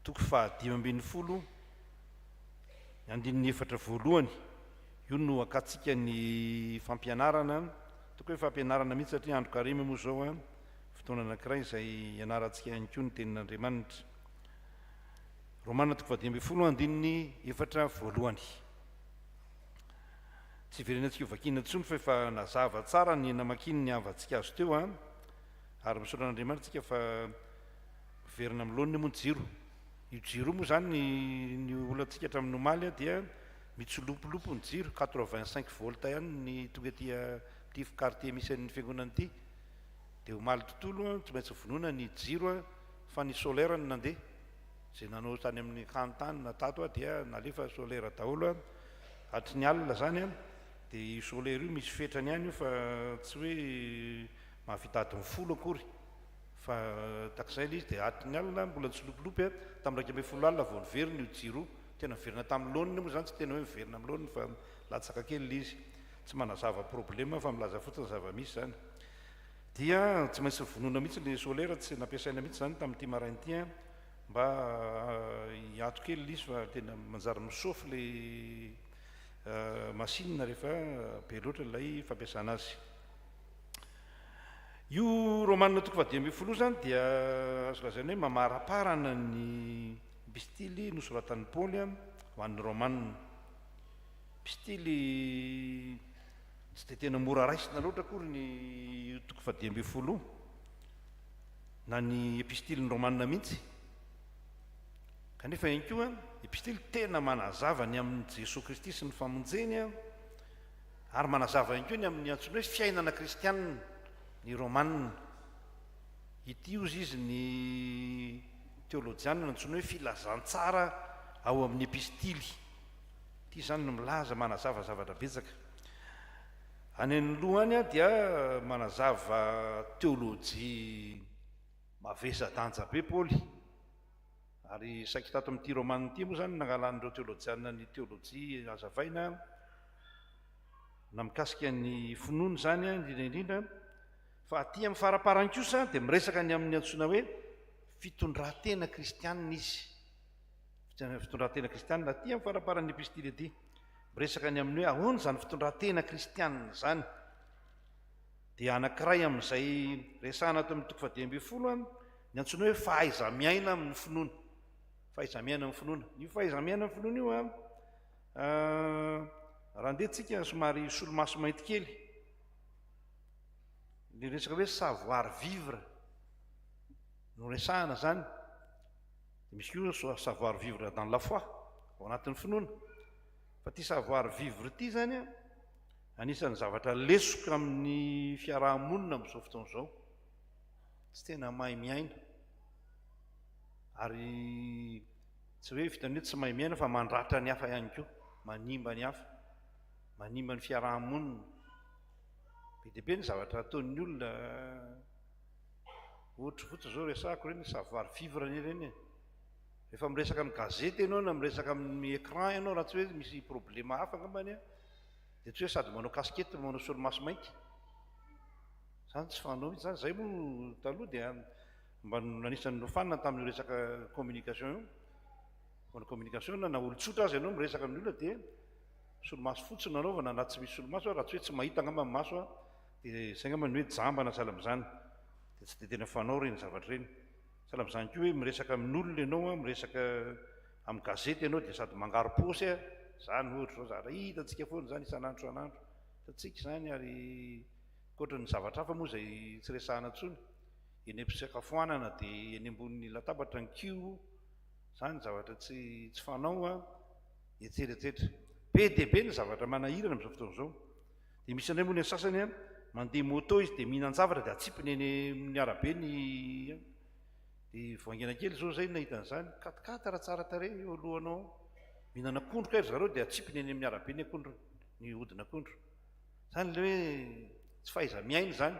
toko faha-15, ny andininy efatra voalohany. Io no hakantsika ny fampianarana, toko hoe fampianarana mihitsy satria andro karemy moa izao, fotoana anankiray izay ianarantsika ihany koa ny tenin'Andriamanitra. Romana toko faha-15 andininy efatra voalohany. Tsy hiverenantsika ho vakiana intsony fa efa nazava tsara ny namakiany ny havantsika azy teo an. Ary misaotra an'Andriamanitra tsika fa miverina amin'ny laoniny moa ny jiro. Io jiro io moa izany ny ny olantsika hatramin'ny omaly dia mitsilopilopy ny jiro, 85 volts ihany ny tonga aty amin'ity quartier misy an'ny fiangonana ity. Dia omaly tontolo tsy maintsy vonoina ny jiro fa ny solaire no nandeha. Izay nanao tany amin'ny akany tany na tato aho dia nalefa solaire daholo hatry ny alina izany an, dia io solaire io misy fetrany ihany io fa tsy hoe mahavita adiny folo akory fa takizay ilay izy dia hatry ny alina mbola nitsilopilopy an, tamin'ny 11 alina vao niverina io jiro io, tena niverina tamin'ny laoniny moa izany, tsy tena hoe niverina amin'ny laoniny fa latsaka kely ilay izy, tsy manazava problème fa milaza fotsiny ny zava-misy izany. Dia tsy maintsy vonoina mihitsy ilay solaire, tsy nampiasaina mihitsy izany tamin'ity maraina ity an, mba hiato kely ilay izy fa tena manjary mi-chauffe ilay machine rehefa be loatra ilay fampiasana azy. Io Romana toko faha-15 io izany dia azo lazaina hoe mamaraparana ny epistily nosoratan'i Paoly ho an'ny Romana. Epistily tsy dia tena mora raisina loatra akory ny io toko faha-15 io. na ny epistilin'ny Romana mihitsy. Kanefa ihany koa, epistily tena manazava ny amin'i Jesoa Kristy sy ny famonjeny, ary manazava ihany koa ny amin'ny antsoina hoe fiainana kristianina, ny Romana. Ity hozy izy ny teolojianina antsoina hoe filazantsara ao amin'ny epistily. Ity izany no milaza, manazava zavatra betsaka. Any aloha any dia manazava teolojia mavesa-danja be Paoly, ary saiky tato amin'ity Romana ity moa izany no nangalan'ireo teolojiana ny teolojia hazavaina na mikasika ny finoana izany indrindra indrindra, fa aty amin'ny faraparany kosa dia miresaka ny amin'ny antsoina hoe fitondran-tena kristianina izy. Fitondran-tena kristianina aty amin'ny faraparan'ny epistily aty. Miresaka ny amin'ny hoe ahoana izany fitondran-tena kristianina izany. Dia anankiray amin'izay resahana ato amin'ny toko faha-15 ny antsoina hoe fahaiza-miaina amin'ny finoana. Fahaiza-miaina amin'ny finoana. Io fahaiza-miaina amin'ny finoana io an, raha andeha tsika somary solomaso mainty kely, ny resaka hoe savoir vivre no resahana izany. Dia misy koa savoir vivre dans la foi, ao anatin'ny finoana. Fa ity savoir vivre ity izany an, anisan'ny zavatra lesoka amin'ny fiaraha-monina amin'izao fotoana izao. Tsy tena mahay miaina. Ary tsy hoe vitan'ny hoe tsy mahay miaina fa mandratra ny hafa ihany koa, manimba ny hafa, manimba ny fiaraha-monina. Be dia be ny zavatra ataon'ny olona. Ohatry fotsiny izao resahako ireny savoir vivre anie ireny e. Rehefa miresaka amin'ny gazety ianao na miresaka amin'ny écran ianao raha tsy hoe misy problème hafa angambany an, dia tsy hoe sady manao casquette no manao solomaso mainty. Izany tsy fanao mihitsy izany. Izay moa taloha dia mba anisan'ny nofanina tamin'io resaka communication io. Manao communication na olon-tsotra aza ianao miresaka amin'ny olona dia solomaso fotsy no anaovana na tsy misy solomaso raha tsy hoe tsy mahita angamba ny maso an. Dia izay angamba ny hoe jamba na sahala amin'izany. Dia tsy dia tena fanao ireny zavatra ireny. Sahala amin'izany koa hoe miresaka amin'olona ianao an, miresaka amin'ny gazety ianao dia sady mangaro-paosy an, izany ohatra izao zavatra hitantsika foana izany isan'andro isan'andro. Hitantsika izany ary ankoatra ny zavatra hafa moa izay tsy resahana intsony. Eny am-pisakafoanana dia eny ambonin'ny latabatra ny kiho, izany zavatra tsy tsy fanao an, etsetra etsetra. Be dia be ny zavatra manahirana amin'izao fotoana izao. Dia misy indray moa ny sasany an, mandeha moto izy dia mihinan-javatra dia atsipiny eny amin'ny arabe ny an. Dia vao haingana kely izao izay nahita an'izany, quat-quatre tsara tarehy eo alohanao ao. Mihinana akondro kay ry zareo dia atsipiny eny amin'ny arabe ny akondro, ny hodin'akondro. Izany ilay hoe tsy fahaiza-miaina izany.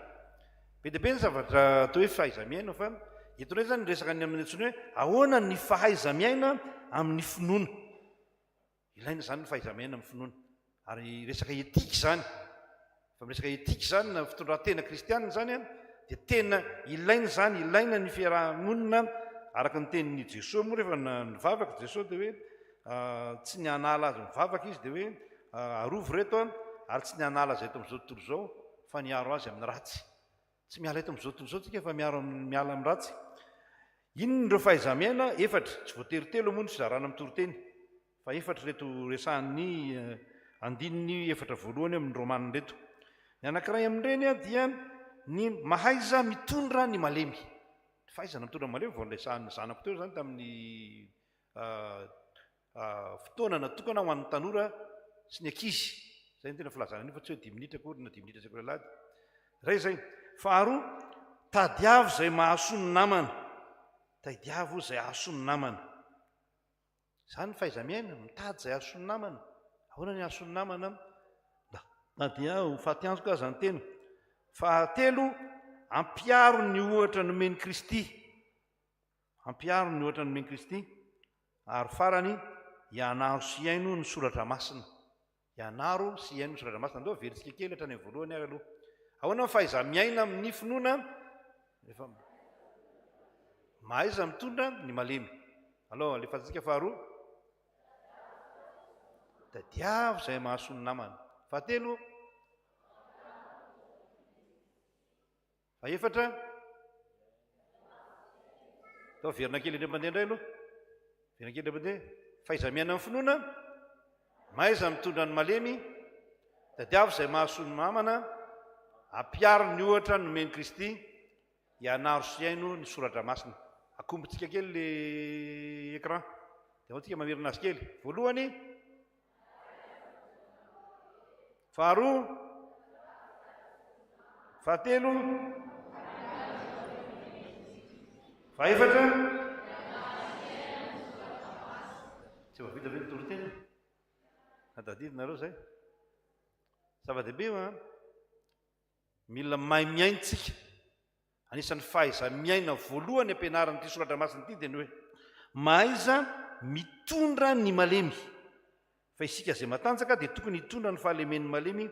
Be dia be ny zavatra atao hoe fahaiza-miaina fa eto indray izany resaka ny amin'ny antsoina hoe ahoana ny fahaiza-miaina amin'ny finoana. Ilaina izany ny fahaiza-miaina amin'ny finoana. Ary resaka etika izany. Fa miresaka etika izany na fitondran-tena kristianina izany an, dia tena ilaina izany, ilaina ny fiaraha-monina. Araka ny tenin'i Jesoa moa rehefa nivavaka Jesoa dia hoe tsy ny hanala azy mivavaka izy dia hoe arovy ireto an, ary tsy ny hanala azy eto amin'izao tontolo izao fa ny hiaro azy amin'ny ratsy. Tsy miala eto amin'izao tontolo izao tsika fa miaro miala amin'ny ratsy. Inona ireo fahaiza-miaina? Efatra, tsy voatery telo moa ny fizarana amin'ny toriteny fa efatra ireto resahan'ny andininy efatra voalohany amin'ny Romana ireto. Ny anankiray amin'ireny dia ny mahaiza mitondra ny malemy. Ny fahaizana mitondra ny malemy vao niresahan'ny zanako teo izany tamin'ny fotoana natokana ho an'ny tanora sy ny ankizy. Izay no tena filazana an'io fa tsy hoe dimy minitra akory na dimy minitra sy akory alahady. Iray izay. Faharoa, tadiavo izay mahasoa ny namana. Tadiavo izay hahasoa ny namana. Izany ny fahaiza-miaina, mitady izay hahasoa ny namana. Ahoana ny hahasoa ny namana? Na dia ho faty antoka aza ny tena. Fahatelo, ampiharo ny ohatra nomen'i Kristy. Ampiharo ny ohatra nomen'i Kristy. Ary farany, ianaro sy iaino ny soratra masina. Ianaro sy iaino ny soratra masina. Andao averintsika kely hatrany amin'ny voalohany ary aloha. Ahoana ny fahaiza-miaina amin'ny finoana? Rehefa mahaiza mitondra ny malemy. Alao, alefantsika faharoa. Tadiavo izay mahasoa ny namana. Fahatelo. Fahefatra. Atao averina kely indray mandeha indray aloha. Averina kely indray mandeha. Fahaiza miaina amin'ny finoana. Mahaiza mitondra ny malemy. Tadiavo izay mahasoa ny namana. Ampiaro ny ohatra nomen'i Kristy. Ianaro sy haino ny soratra masina. Akombontsika kely le écran. Dia ao tsika mamerina azy kely. Voalohany. Faharoa. Fahatelo. Fahefatra. Tsy efa vita ve ny toriteny? Tadidinareo izay? Zava-dehibe io an. Mila mahay mihaino tsika. Anisan'ny fahaiza-miaina voalohany ampianarin'ity soratra masina ity dia ny hoe, mahaiza mitondra ny malemy. Fa isika izay matanjaka dia tokony hitondra ny fahalemen'ny malemy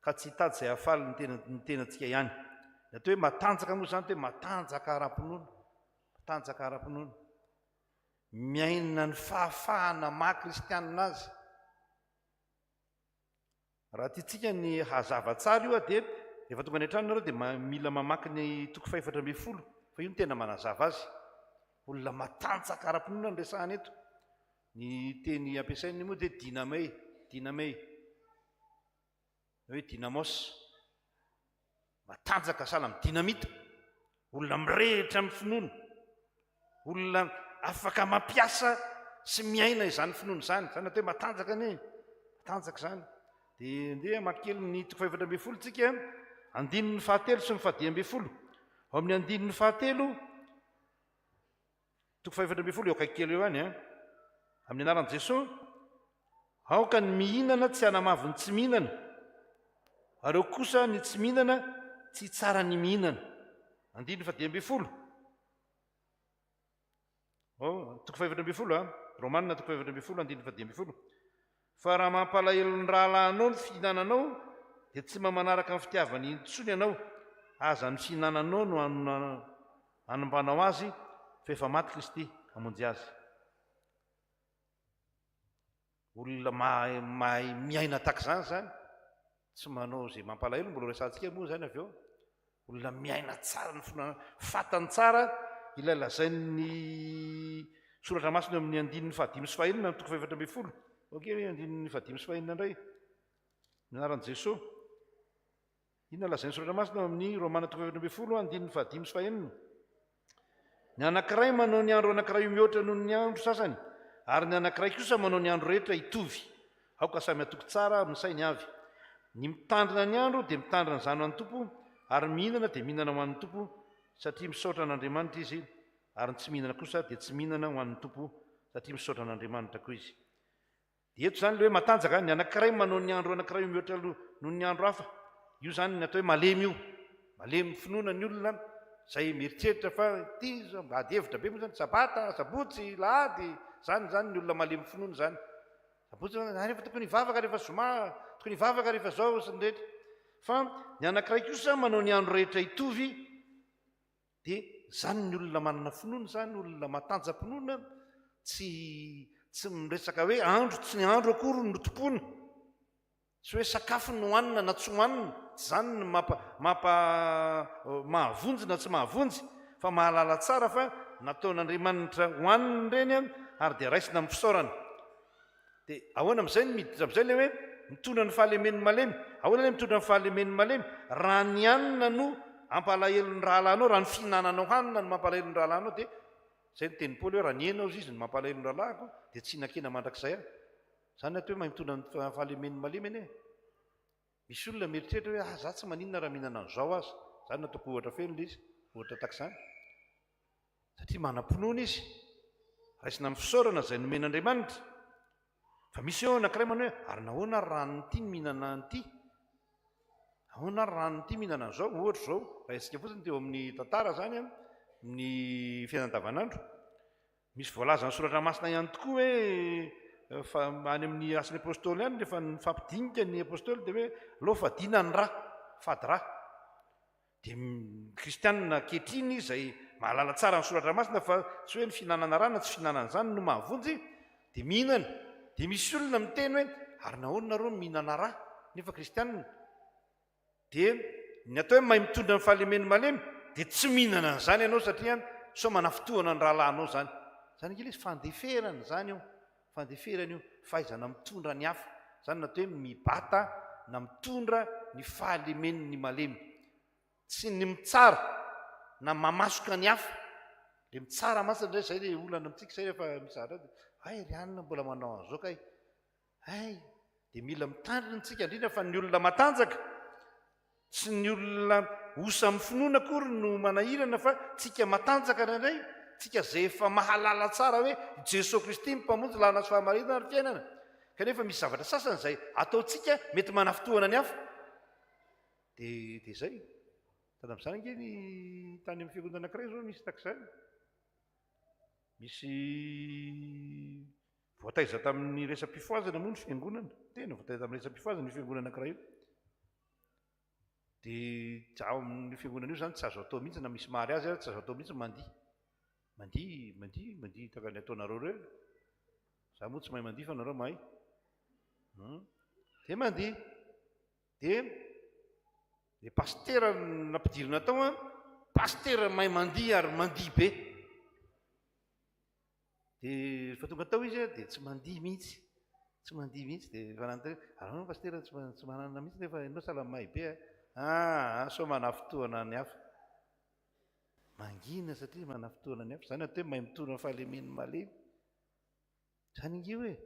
ka tsy hitady izay hahafaly ny tena ny tenantsika ihany. Ny atao hoe matanjaka moa izany dia hoe matanjaka ara-pinoana. Matanjaka ara-pinoana. Miaina ny fahafahana maha kristianina azy. Raha tiantsika ny hazava tsara io dia rehefa tonga any an-trano nareo dia mila mamaky ny toko fahefatra ambin'ny folo fa io no tena manazava azy. Olona matanjaka ara-pinoana no resahana eto. Ny teny ampiasainy moa dia dynamei, dynamei, na hoe dynamos. Matanjaka sahala amin'ny dynamite, olona mirehitra amin'ny finoana, olona afaka mampiasa sy miaina izany finoana izany. Izany atao hoe matanjaka anie, matanjaka izany. Dia ndeha hamaky kely ny toko fahefatra ambin'ny folo tsika, andininy fahatelo sy ny fahadimy ambin'ny folo. Ao amin'ny andininy fahatelo, Toko fahefatra ambin'ny folo, eo akaiky kely eo ihany an. Amin'ny anaran'i Jesoa, aoka ny mihinana tsy hanamavo ny tsy mihinana, ary eo kosa ny tsy mihinana tsy hitsara ny mihinana. Andininy fahadimy ambin'ny folo. Oh, toko fahefatra ambin'ny folo an. Romanina toko fahefatra ambin'ny folo, andininy fahadimy ambin'ny folo. Fa raha mampalahelo ny rahalahinao ny fihinananao, dia tsy mba manaraka ny fitiavany intsony ianao. Aza ny fihinananao no anombanao azy, fa efa maty Kristy hamonjy azy. Olona mahay mahay miaina tahaka izany izany, tsy manao izay mampalahelo, mbola horesahantsika moa izany avy eo. Olona miaina tsara ny finoana, fantany tsara ilay lazain'ny soratra masina eo amin'ny andininy fahadimy sy fahenina ny toko fahefatra ambin'ny folo. Ok, andininy fahadimy sy fahenina indray. Ny anaran'i Jesoa. Inona lazain'ny soratra masina ao amin'ny Romana toko fahefatra ambin'ny folo andininy fahadimy sy fahenina? Ny anankiray manao ny andro anankiray ho mihoatra noho ny andro sasany, ary ny anankiray kosa manao ny andro rehetra hitovy. Aoka samy hatoky tsara amin'ny sainy avy. Ny mitandrina ny andro dia mitandrina izany ho an'ny Tompo, ary ny mihinana dia mihinana ho an'ny Tompo, satria misaotra an'Andriamanitra izy, ary ny tsy mihinana kosa dia tsy mihinana ho an'ny Tompo, satria misaotra an'Andriamanitra koa izy. Dia eto izany ilay hoe matanjaka, ny anankiray manao ny andro anankiray ho mihoatra aloha noho ny andro hafa. Io izany ny atao hoe malemy io. Malemy finoana ny olona izay mieritreritra fa ity izao, mba ady hevitra be moa izany, sabata, sabotsy, lahady, izany izany ny olona malemy finoana izany. Sabotsy, ah, rehefa tokony hivavaka rehefa zoma, tokony hivavaka rehefa izao sy ny rehetra. Fa ny anankiray kosa manao ny andro rehetra hitovy, dia. zany ny olona manana finoana zany, olona matanja-pinoana, tsy tsy miresaka hoe andro tsy ny andro akory no tompoina. Tsy hoe sakafo no hohanina na tsy hohanina, tsy izany no mampa mampa mahavonjy na tsy mahavonjy, fa mahalala tsara fa nataon'Andriamanitra hohaniny ireny ary dia raisina amin'ny fisaorana. Dia ahoana amin'izay no miditra amin'izay ilay hoe mitondra ny fahalemen'ny malemy? Ahoana ilay mitondra ny fahalemen'ny malemy? Raha ny hanina no hampalahelo ny rahalahinao, raha ny fihinananao hanina no mampalahelo ny rahalahinao dia izay no tenin'i Paoly hoe raha ny hena hozy izy no mampalahelo ny rahalahiko dia tsy hihinan-kena mandrakizay aho. Izany ny atao hoe mahay mitondra ny fahalemen'ny malemy anie e. Misy olona mieritreritra hoe ah za tsy maninona raha mihinana an'izao aza. Izany no ataoko ohatra feno ilay izy, ohatra tahaka izany. Satria manam-pinoana izy. Raisina amin'ny fisaorana izay nomen'Andriamanitra. Fa misy eo anankiray manao hoe ary nahoana ary raha an'ity ny mihinana an'ity? Ahoana ary raha an'ity mihinana an'izao? Ohatra izao, raha isika fotsiny teo amin'ny tantara izany an, ny fiainana andavanandro. Misy voalazan'ny Soratra Masina ihany tokoa hoe fa any amin'ny Asan'ny Apostoly any rehefa nifampidinika ny Apostoly dia hoe aleo fadiana ny ra, fady ra. Dia ny kristianina ankehitriny izay mahalala tsara ny Soratra Masina fa tsy hoe ny fihinanana ra na tsy fihinanana izany no mahavonjy dia mihinana. Dia misy olona miteny hoe ary nahoana nareo no mihinana ra nefa kristianina? Dia ny atao hoe mahay mitondra ny fahalemen'ny malemy dia tsy mihinana an'izany ianao satria sao manafintohina ny rahalahinao izany. Izany ange ilay izy fandeferana izany io, fandeferana io, fahaizana mitondra ny hafa. Izany no atao hoe mibata na mitondra ny fahalemen'ny malemy. Tsy ny mitsara na mamasoka ny hafa. Ilay mitsara mantsy indray izay ilay olana amintsika izay rehefa misy zavatra dia hay ry anona mbola manao an'izao kay. Hay! Dia mila mitandrina isika, indrindra fa ny olona matanjaka. Tsy ny olona osa amin'ny finoana akory no manahirana fa tsika matanjaka indraindray, tsika izay efa mahalala tsara hoe i Jesoa Kristy no Mpamonjy, lalana sy fahamarinana ary fiainana. Kanefa misy zavatra sasany izay ataontsika mety manafintohina ny hafa. Dia dia izay. Sady amin'izany ange ny tany amin'ny fiangonana anankiray izao misy tahaka izany. Misy Voataiza tamin'ny resa-pifohazana moa ny fiangonana. Tena voataiza tamin'ny resa-pifohazana io fiangonana anankiray io. Dia ao amin'io fiangonana io izany tsy azo atao mihitsy na misy mariazy aza tsy azo atao mihitsy mandihy. Mandihy, mandihy, mandihy tahaka ny ataonareo ireo. Za moa tsy mahay mandihy fa nareo mahay. Dia mandihy. Dia le pasitera nampidirina tao an, pasitera mahay mandihy ary mandihy be. Dia rehefa tonga tao izy dia tsy mandihy mihitsy, tsy mandihy mihitsy. Dia efa nanontany hoe, ary nahoana pasitera tsy tsy manana mihitsy nefa ianao sahala mahay be a? Aa, sao manafintohina ny hafa. Mangina satria manafintohina ny hafa. Izany atao hoe mahay mitondra ny fahalemen'ny malemy. Izany ange hoe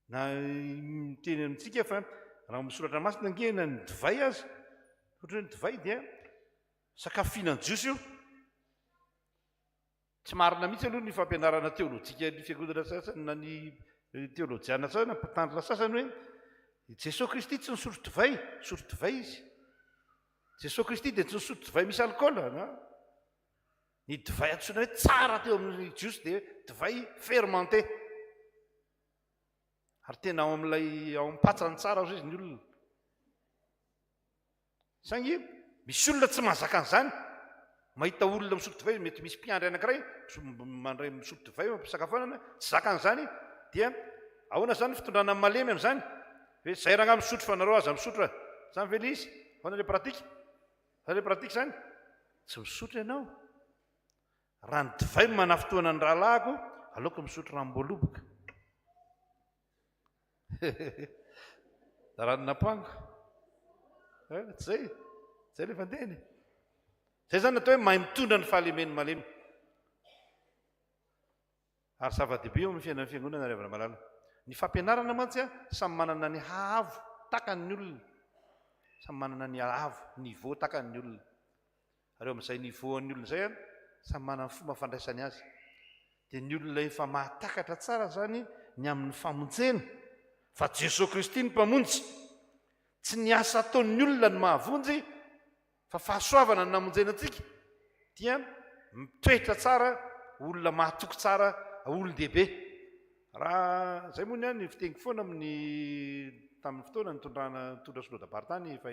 na miteny amintsika fa raha amin'ny soratra masina ange na ny divay aza, ohatra hoe ny divay dia sakafo fihinan'ny Jiosy io. Tsy marina mihitsy aloha ny fampianarana teolojikan'ny fiangonana sasany na ny teolojiana sasany na mpitandrina sasany hoe i Jesoa Kristy tsy nisotro divay, nisotro divay izy. Jesoa Kristy dia tsy nisotro divay misy alikaola na ny divay antsoina hoe tsara teo amin'ny Jiosy dia divay fermenté. Ary tena ao amin'ilay ao amin'ny patsany tsara ozy izy ny olona. Saingy misy olona tsy mahazaka an'izany. Mahita olona misotro divay, mety misy mpiandry anankiray mandray misotro divay eo am-pisakafoanana, tsy zakany izany, dia ahoana izany ny fitondrana ny malemy amin'izany? Hoe zay rangahy misotro fa nareo aza misotro e! Izany ve ilay izy? Ahoana ilay pratique? Izany ilay pratique izany? Tsy misotro ianao. Raha ny divay no manafintohina ny rahalahiko, aleoko misotro ranom-boaloboka. Ranon'ampango. Eh, tsy zay. Zay le fandehany. Zay zany atao hoe mahay mitondra ny fahalemen'ny malemy. Ary zava-dehibe eo amin'ny fiainan'ny fiangonana ry havana malala. Ny fampianarana mantsy a, samy manana ny haavo takany ny olona. Samy manana ny haavo, niveau takany ny olona. Ary eo amin'izay niveau an'ny olona izay an, samy manana ny fomba fandraisany azy. Dia ny olona efa mahatakatra tsara izany ny amin'ny famonjena, fa Jesoa Kristy no Mpamonjy. Tsy ny asa ataon'ny olona no mahavonjy, fa fahasoavana no namonjena antsika, dia mitoetra tsara, olona mahatoky tsara, olon-dehibe. Raha izay moa ny ahy ny fiteniko foana amin'ny tamin'ny fotoana nitondrana nitondra synodam-paritany efa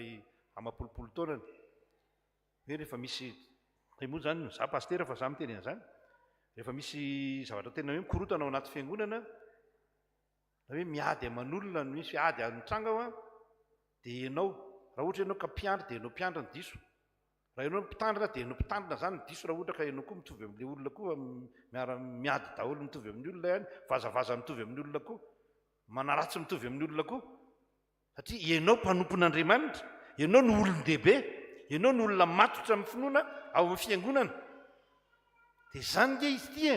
amam-polopolo taonany. Hoe rehefa misy Zay moa zany, za pasitera fa za miteny an'izany. Rehefa misy zavatra tena hoe mikorotana ao anaty fiangonana, na hoe miady aman'olona, misy ady mitranga ao an, dia ianao, raha ohatra ianao ka mpiandry dia ianao mpiandry no diso. Raha ianao no mpitandrina dia ianao mpitandrina izany no diso raha ohatra ka ianao koa mitovy amin'ilay olona koa miara miady daholo mitovy amin'ny olona ihany, vazavaza mitovy amin'ny olona koa, manaratsy mitovy amin'ny olona koa. Satria ianao mpanompon'Andriamanitra, ianao no olon-dehibe, ianao no olona matotra amin'ny finoana ao amin'ny fiangonana. Dia izany nge izy ity e!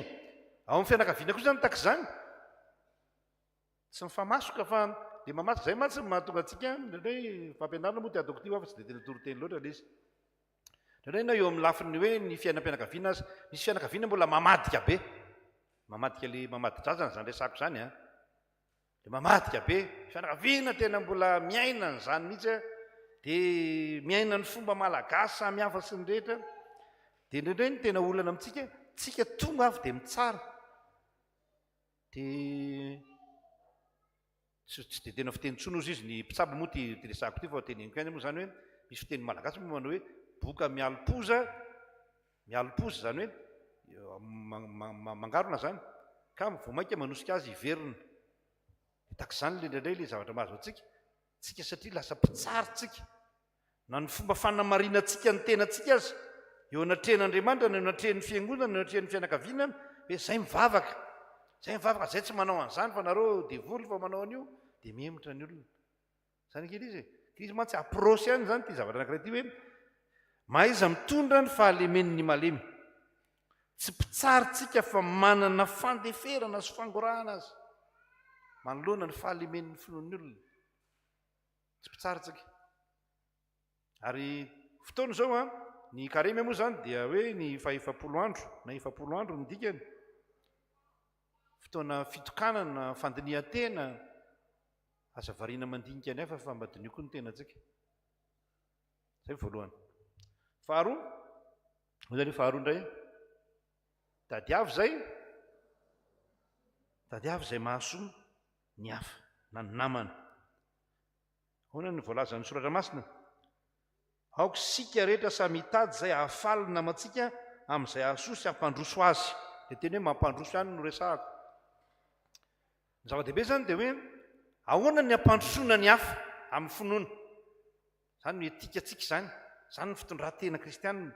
Ao amin'ny fianakaviana koa izany tahaka izany. Tsy mifamasoka fa le mamasoka, izay mantsy no mahatonga antsika indraindray fampianarana moa ty ataoko ty hoa fa tsy dia tena toriteny loatra ilay izy. Indraindray na eo amin'ny lafiny hoe ny fiainam-pianakaviana aza, misy fianakaviana mbola mamadika be. Mamadika le mamadi-drazana izany resako izany an. Dia mamadika be, fianakaviana tena mbola miaina an'izany mihitsy an, dia miaina ny fomba malagasy samy hafa sy ny rehetra. Dia indraindray ny tena olana amintsika, tsika tonga avy dia mitsara. Dia tsy tsy dia tena fiteny intsony ozy izy, ny mpitsabo moa ity ity resahako ity fa teneniko ihany moa izany hoe misy fiteny malagasy moa manao hoe boka mialom-poza, mialom-poza izany hoe mangarona izany ka vao mainka manosika azy hiverina. Dia tahaka izany ilay indraindray ilay zavatra mahazo antsika, tsika satria lasa mpitsara tsika. Na ny fomba fanamarinantsika ny tenantsika aza, eo anatrehan'Andriamanitra, na eo anatrehan'ny fiangonana, na eo anatrehan'ny fianakaviana, hoe zay mivavaka, zay mivavaka, zay tsy manao an'izany fa nareo devoly fa manao an'io, dia mihemotra ny olona. Zany ange ilay izy e. Ilay izy mantsy approche ihany izany ity zavatra anankiray ity hoe mahaiza mitondra ny fahalemen'ny malemy. Tsy mpitsara tsika fa manana fandeferana sy fangorahana azy manoloana ny fahalemen'ny finoan'ny olona. Tsy mpitsara tsika. Ary fotoana izao an, ny karemy moa izany dia hoe ny fahefapolo andro na 40 andro ny dikany. Fotoana fitokanana, fandinihan-tena, aza variana mandinika ny hafa fa mba diniho koa ny tenantsika. Izay voalohany. Faharoa, hoy aloha faharoa indray, tadiavo izay, tadiavo izay mahasoa ny hafa na ny namana. Ahoana no voalazan'ny Soratra Masina? Aoka isika rehetra samy hitady izay hahafaly ny namantsika amin'izay hahasoa sy hampandroso azy. Ilay teny hoe mampandroso ihany no resahako. Ny zava-dehibe izany dia hoe ahoana ny hampandrosoana ny hafa amin'ny finoana. Izany no etikantsika izany. Izany ny fitondran-tena kristianina.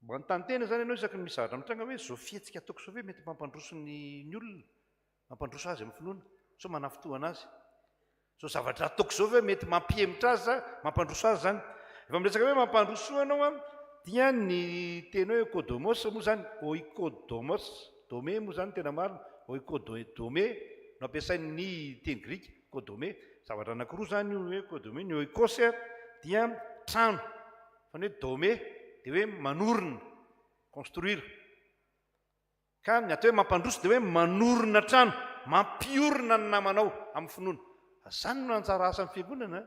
Manontany tena izany ianao isaky ny misy zavatra mitranga hoe izao fihetsika ataoko izao ve mety mampandroso ny ny olona, mampandroso azy amin'ny finoana, sao manafintohana azy? Izao zavatra ataoko izao ve mety mampihemotra azy sa mampandroso azy izany? Rehefa miresaka hoe mampandroso ianao an, dia ny teny hoe oikodomos moa izany, oikodomos, dome moa izany tena marina, oikodome no ampiasain'ny teny grika, kodome, zavatra anankiroa izany io hoe kodome, ny oikos dia trano, Fa ny hoe dome dia hoe manorina, construire. Ka ny atao hoe mampandroso dia hoe manorina trano, mampiorina ny namanao amin'ny finoana. Izany no anjara asan'ny fiangonana.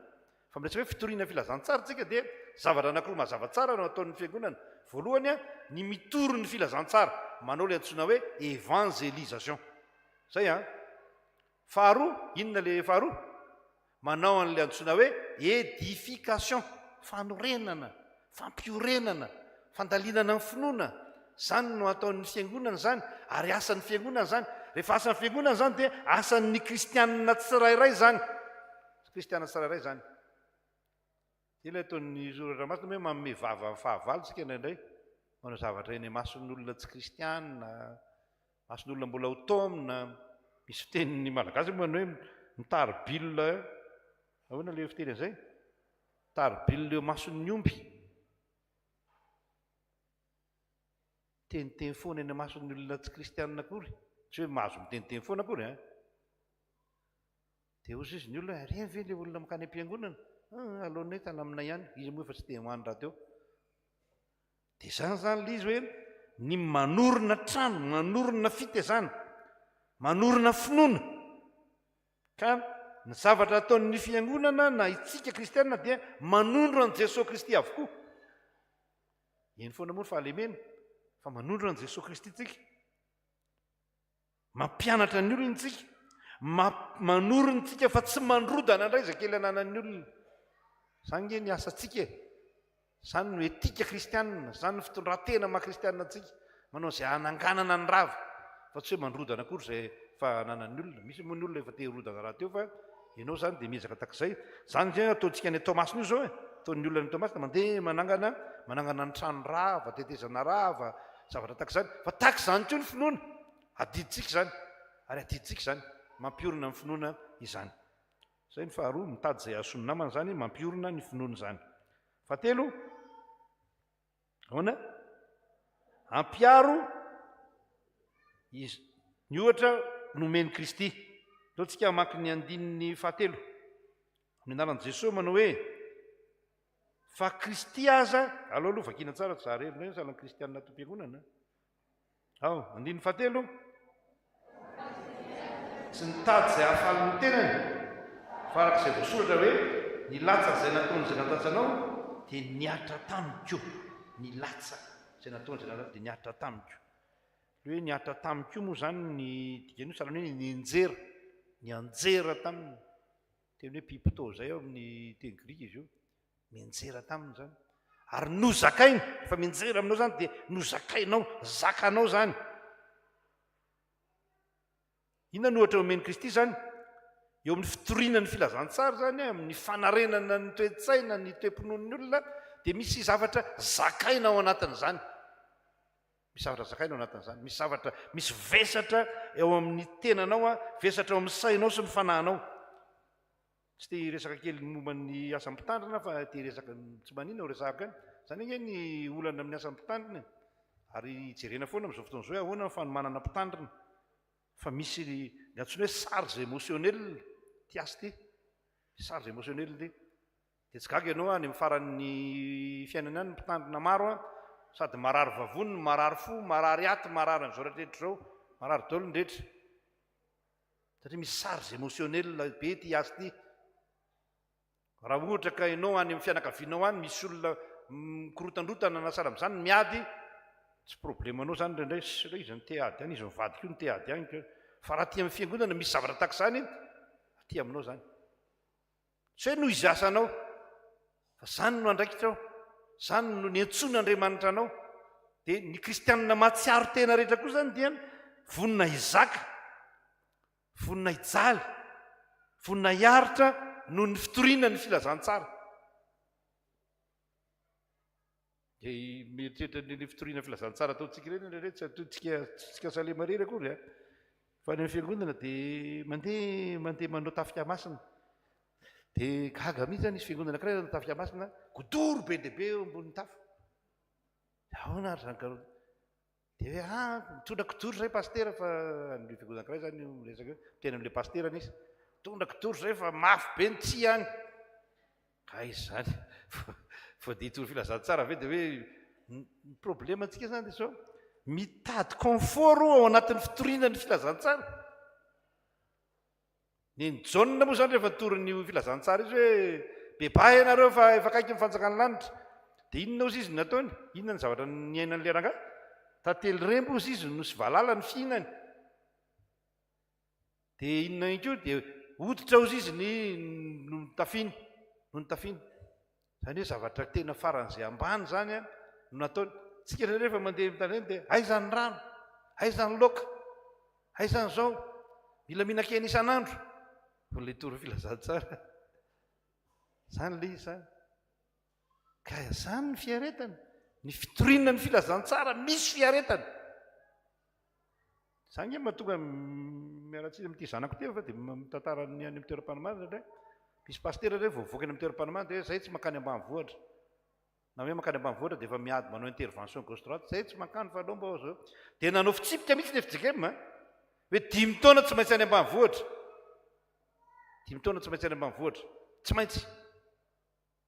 Fa miresaka hoe fitoriana filazantsara isika dia zavatra anankiroa mazava tsara no ataon'ny fiangonana. Voalohany, ny mitory ny filazantsara, manao ilay antsoina hoe évangélisation. Izay an. Faharoa, inona ilay faharoa? Manao an'ilay antsoina hoe édification, fanorenana, fampiorenana, fandalinana ny finoana. Izany no ataon'ny fiangonana izany, ary asan'ny fiangonana izany. Rehefa asan'ny fiangonana izany dia asan'ny kristianina tsirairay izany. Kristianina tsirairay izany. Dia ilay ataon'ny soratra masina hoe manome vava ny fahavalo isika indraindray, manao zavatra eny imason'ny olona tsy kristianina, mason'olona mbola ho taomina. Misy fitenin'ny malagasy moa ny hoe mitari-bilona, ahoana ilay fiteny an'izay? Mitari-bilona eo imason'ny omby. Miteniteny foana eny imason'ny olona tsy kristianina akory. Tsy hoe mahazo miteniteny foana akory an. Dia hozy izy ny olona hoe, ireny ve ilay olona mankany am-piangonana? Ah, aleonay tany aminay ihany, izy moa efa tsy te ho any rahateo. Dia izany izany ilay izy hoe, ny manorina trano, manorina fitezana, manorina finoana. Ka ny zavatra ataon'ny fiangonana na itsika kristianina dia manondro an'i Jesoa Kristy avokoa. Eny foana moa ny fahalemena, fa manondro an'i Jesoa Kristy tsika. Mampianatra ny olona isika, manorina isika fa tsy mandrodana indray izay kely ananan'ny olona. Izany nge ny asantsika e. Izany no etika kristianina, izany no fitondran-tena maha kristianina antsika, manao izay hananganana ny rava, fa tsy hoe mandrodana akory izay efa ananan'ny olona. Misy moa ny olona efa te hirodana rahateo fa ianao izany dia miezaka tahaka izay. Izany ve ataontsika any Toamasina io izao e? Ataon'ny olona any Toamasina, mandeha manangana, manangana ny trano rava, tetezana rava, zavatra tahaka izany. Fa tahaka izany koa ny finoana. Adidintsika izany, ary adidintsika izany, mampiorina ny finoana izany. Izay ny faharoa, mitady izay hahasoa ny namana izany, mampiorina ny finoana izany. Fahatelo, ahoana? Ampiaro izy ny ohatra nomen'i Kristy. Ataontsika hamaky ny andininy fahatelo. Amin'ny anaran'i Jesoa manao hoe fa Kristy aza, aleo aloha vakiana tsara tsy za irery indray sahala ny kristianina ato am-piangonana. Ao, andininy fahatelo. Tsy nitady izay hahafaly ny tenany, fa araka izay voasoratra hoe, Ny latsa izay nataon'izay nandatsa anao dia nihatra tamiko. Ny latsa izay nataon'izay nandatsa dia nihatra tamiko. Ilay hoe nihatra tamiko moa izany ny dikan'io sahala amin'ny hoe nianjera, nianjera taminy. Teny hoe pipto izay ao amin'ny teny grika izy io. Mianjera taminy izany. Ary nozakainy, efa mianjera aminao izany dia nozakainao, zakanao izany. Inona no ohatra omen'i Kristy izany? Eo amin'ny fitoriana ny filazantsara izany, amin'ny fanarenana ny toe-tsaina, ny toe-pinoan'ny olona, dia misy zavatra zakaina ao anatin'izany. Misy zavatra zakaina ao anatin'izany. Misy zavatra, misy vesatra eo amin'ny tenanao, vesatra eo amin'ny sainao sy ny fanahinao. Tsy te hiresaka kely momba ny asan'ny mpitandrina aho fa te hiresaka tsy maninona ho resahako ihany. Izany ange ny olana amin'ny asan'ny mpitandrina e. Ary jerena foana amin'izao fotoana izao hoe ahoana ny fanomanana mpitandrina. Fa misy ny antsoina hoe charge émotionnelle ity asa ity. Charge émotionnelle ity. Dia tsy gaga ianao any amin'ny faran'ny fiainana any ny mpitandrina maro an, sady marary vavony no marary fo, marary aty, marary an'izao rehetra izao, marary daholo ny rehetra. Satria misy charge émotionnelle be ity asa ity. Raha ohatra ka ianao any amin'ny fianakavianao any misy olona mikorotandrotana na sahala amin'izany miady, tsy problème anao izany indraindray, sy hoe izy no te hiady any, izy mivady koa no te hiady any. Fa raha aty amin'ny fiangonana misy zavatra tahaka izany, aty aminao izany. Tsy hoe noho izy asanao, fa izany no andraikitrao, izany no niantsoan'Andriamanitra anao. Dia ny kristianina mahatsiaro tena rehetra koa izany dia vonona hizaka, vonona hijaly, vonona hiaritra noho ny fitoriana ny filazantsara. Dia mieritreritra an'ireny fitoriana filazantsara ataontsika ireny indraindray tsy ataontsika tsika salema irery akory a. Fa any amin'ny fiangonana dia mandeha mandeha manao tafika masina. Dia gaga mihitsy zany nisy fiangonana anankiray nanao tafika masina, godoro be dia be eo ambonin'ny tafo. Dia ahoana ary izany karo? Dia hoe ah, mitondra kidoro izay pasitera fa ny fiangonana anankiray izany io miresaka io, miteny amin'ilay pasitera izy, mitondra kidoro izay fa mafy be ny tsihy any. Aiza izany? Vao dia hitory filazantsara ve dia hoe ny problème antsika izany dia izao, mitady confort ao anatin'ny fitoriana ny filazantsara. Nen'i Jaona moa izany rehefa nitory ny filazantsara izy hoe bebaha ianareo fa efa akaiky ny fanjakan'ny lanitra. Dia inona ozy izy no nataony? Inona ny zavatra niainan'ilay rangahy? Tantely rembo ozy izy no sy valala ny fihinany. Dia inona ihany koa? Dia hoditra ozy izy ny no notafiny, no notafiny. Izany hoe zavatra tena faran'izay ambany izany an, no nataony. Tsika indray rehefa mandeha mitany ireny dia aiza ny rano? Aiza ny laoka? Aiza ny izao? Mila mihinan-kena isan'andro. Mbola hitory filazantsara. Izany ilay izy izany. Ka izany ny fiaretana. Ny fitoriana ny filazantsara misy fiaretana. Za nge mahatonga miala tsiny amin'ity zanako ity fa dia mitantara ny any amin'ny toeram-panomanana indray. Misy pasitera indray vao mivoaka any amin'ny toeram-panomanana dia hoe zay tsy mankany ambanivohitra. Na hoe mankany ambanivohitra dia efa miady manao intervention gauche droite, zay tsy mankany fa aleo mba zao. Dia nanao fitsipika mihitsy ny FJKM hoe dimy taona tsy maintsy any ambanivohitra. Dimy taona tsy maintsy any ambanivohitra. Tsy maintsy.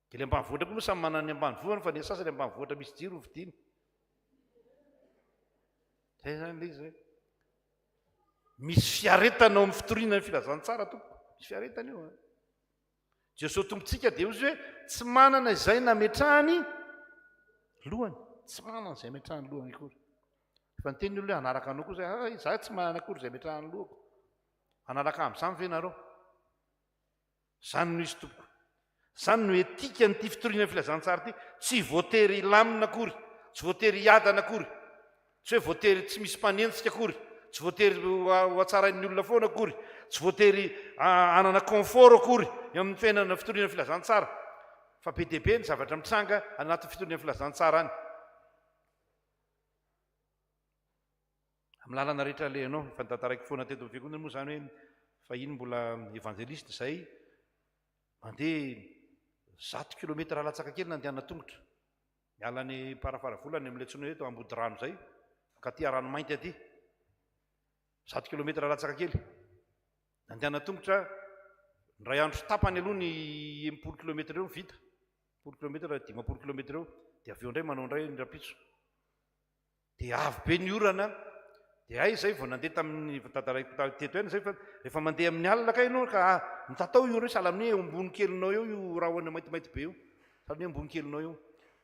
Dia ilay ambanivohitra koa moa samy manana ny ambanivohiny fa ny sasany ambanivohitra misy jiro hovidiana. Zay zany ilay izy zay. Misy fiaretana ao amin'ny fitoriana ny filazantsara tompoko. Misy fiaretana io. Jesosy Tompontsika dia hozy hoe tsy manana izay nametrahany lohany. Tsy manana izay ametrahany lohany akory. Efa niteny ny olona hoe hanaraka anao koa zay. Ah, izaho tsy manana akory izay ametrahany lohako. Hanaraka amin'izany ve nareo? Izany no izy tompoko. Izany no etikan'ity fitoriana ny filazantsara ity, tsy voatery hilamina akory, tsy voatery hiadana akory, tsy hoe voatery tsy misy mpanenjika akory, tsy voatery ho hatsarain'ny olona foana akory, tsy voatery hanana confort akory eo amin'ny fiainana fitoriana ny filazantsara, fa be dia be ny zavatra mitranga anatin'ny fitoriana ny filazantsara any. Amin'ny lalana rehetra alehanao. Efa notantaraiko foana teto amin'ny fiangonana moa izany hoe fahiny mbola evanjelista izay mandeha zato kilometatra latsaka kely nandehanana tongotra. Miala any Amparafaravola any amin'ilay antsoina hoe eto Ambodirano izay, mankaty Ranomainty aty. Zato kilometatra latsaka kely. Nandehanana tongotra, indray andro sy tapany aloha ny 60 kilometatra eo no vita. 60 kilometatra, 50 kilometatra eo. Dia avy eo indray manao indray ny rahampitso. Dia avy be ny orana, dia hay izay vao nandeha tamin'ny, tantaraiko teto ihany izay fa rehefa mandeha amin'ny alina kay ianao ka mitatao io sahala amin'ny hoe eo ambony kelinao eo io rahona maintimainty be io, sahala amin'ny hoe ambony kelinao io.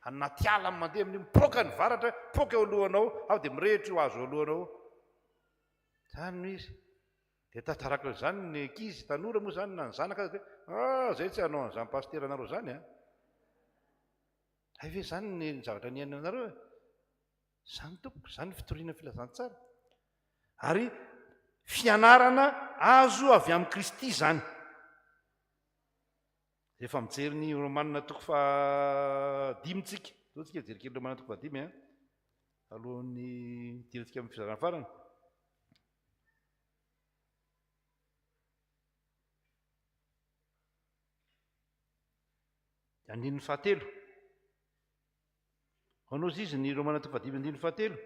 Anaty ala mandeha amin'io, mipoaka ny varatra, mipoaka eo alohanao ao dia mirehitra io hazo eo alohanao io. Izany no izy. Dia tantarako an'izany ny ankizy, tanora moa izany na ny zanaka aza dia ah, izay tsy hanao an'izany pasiteranareo izany an. Hay ve izany ny zavatra niainanareo e? Izany tompoko, izany ny fitoriana filazantsara. Ary fianarana azo avy amin'i Kristy izany. Rehefa mijery ny Romanina toko fahadimy tsika, zao tsika hijery kely Romanina toko fahadimy an, alohan'ny hidirantsika amin'ny fizarana farany. Andininy fahatelo. Hoanao izy ny Romana toko fahadimy andininy fahatelo.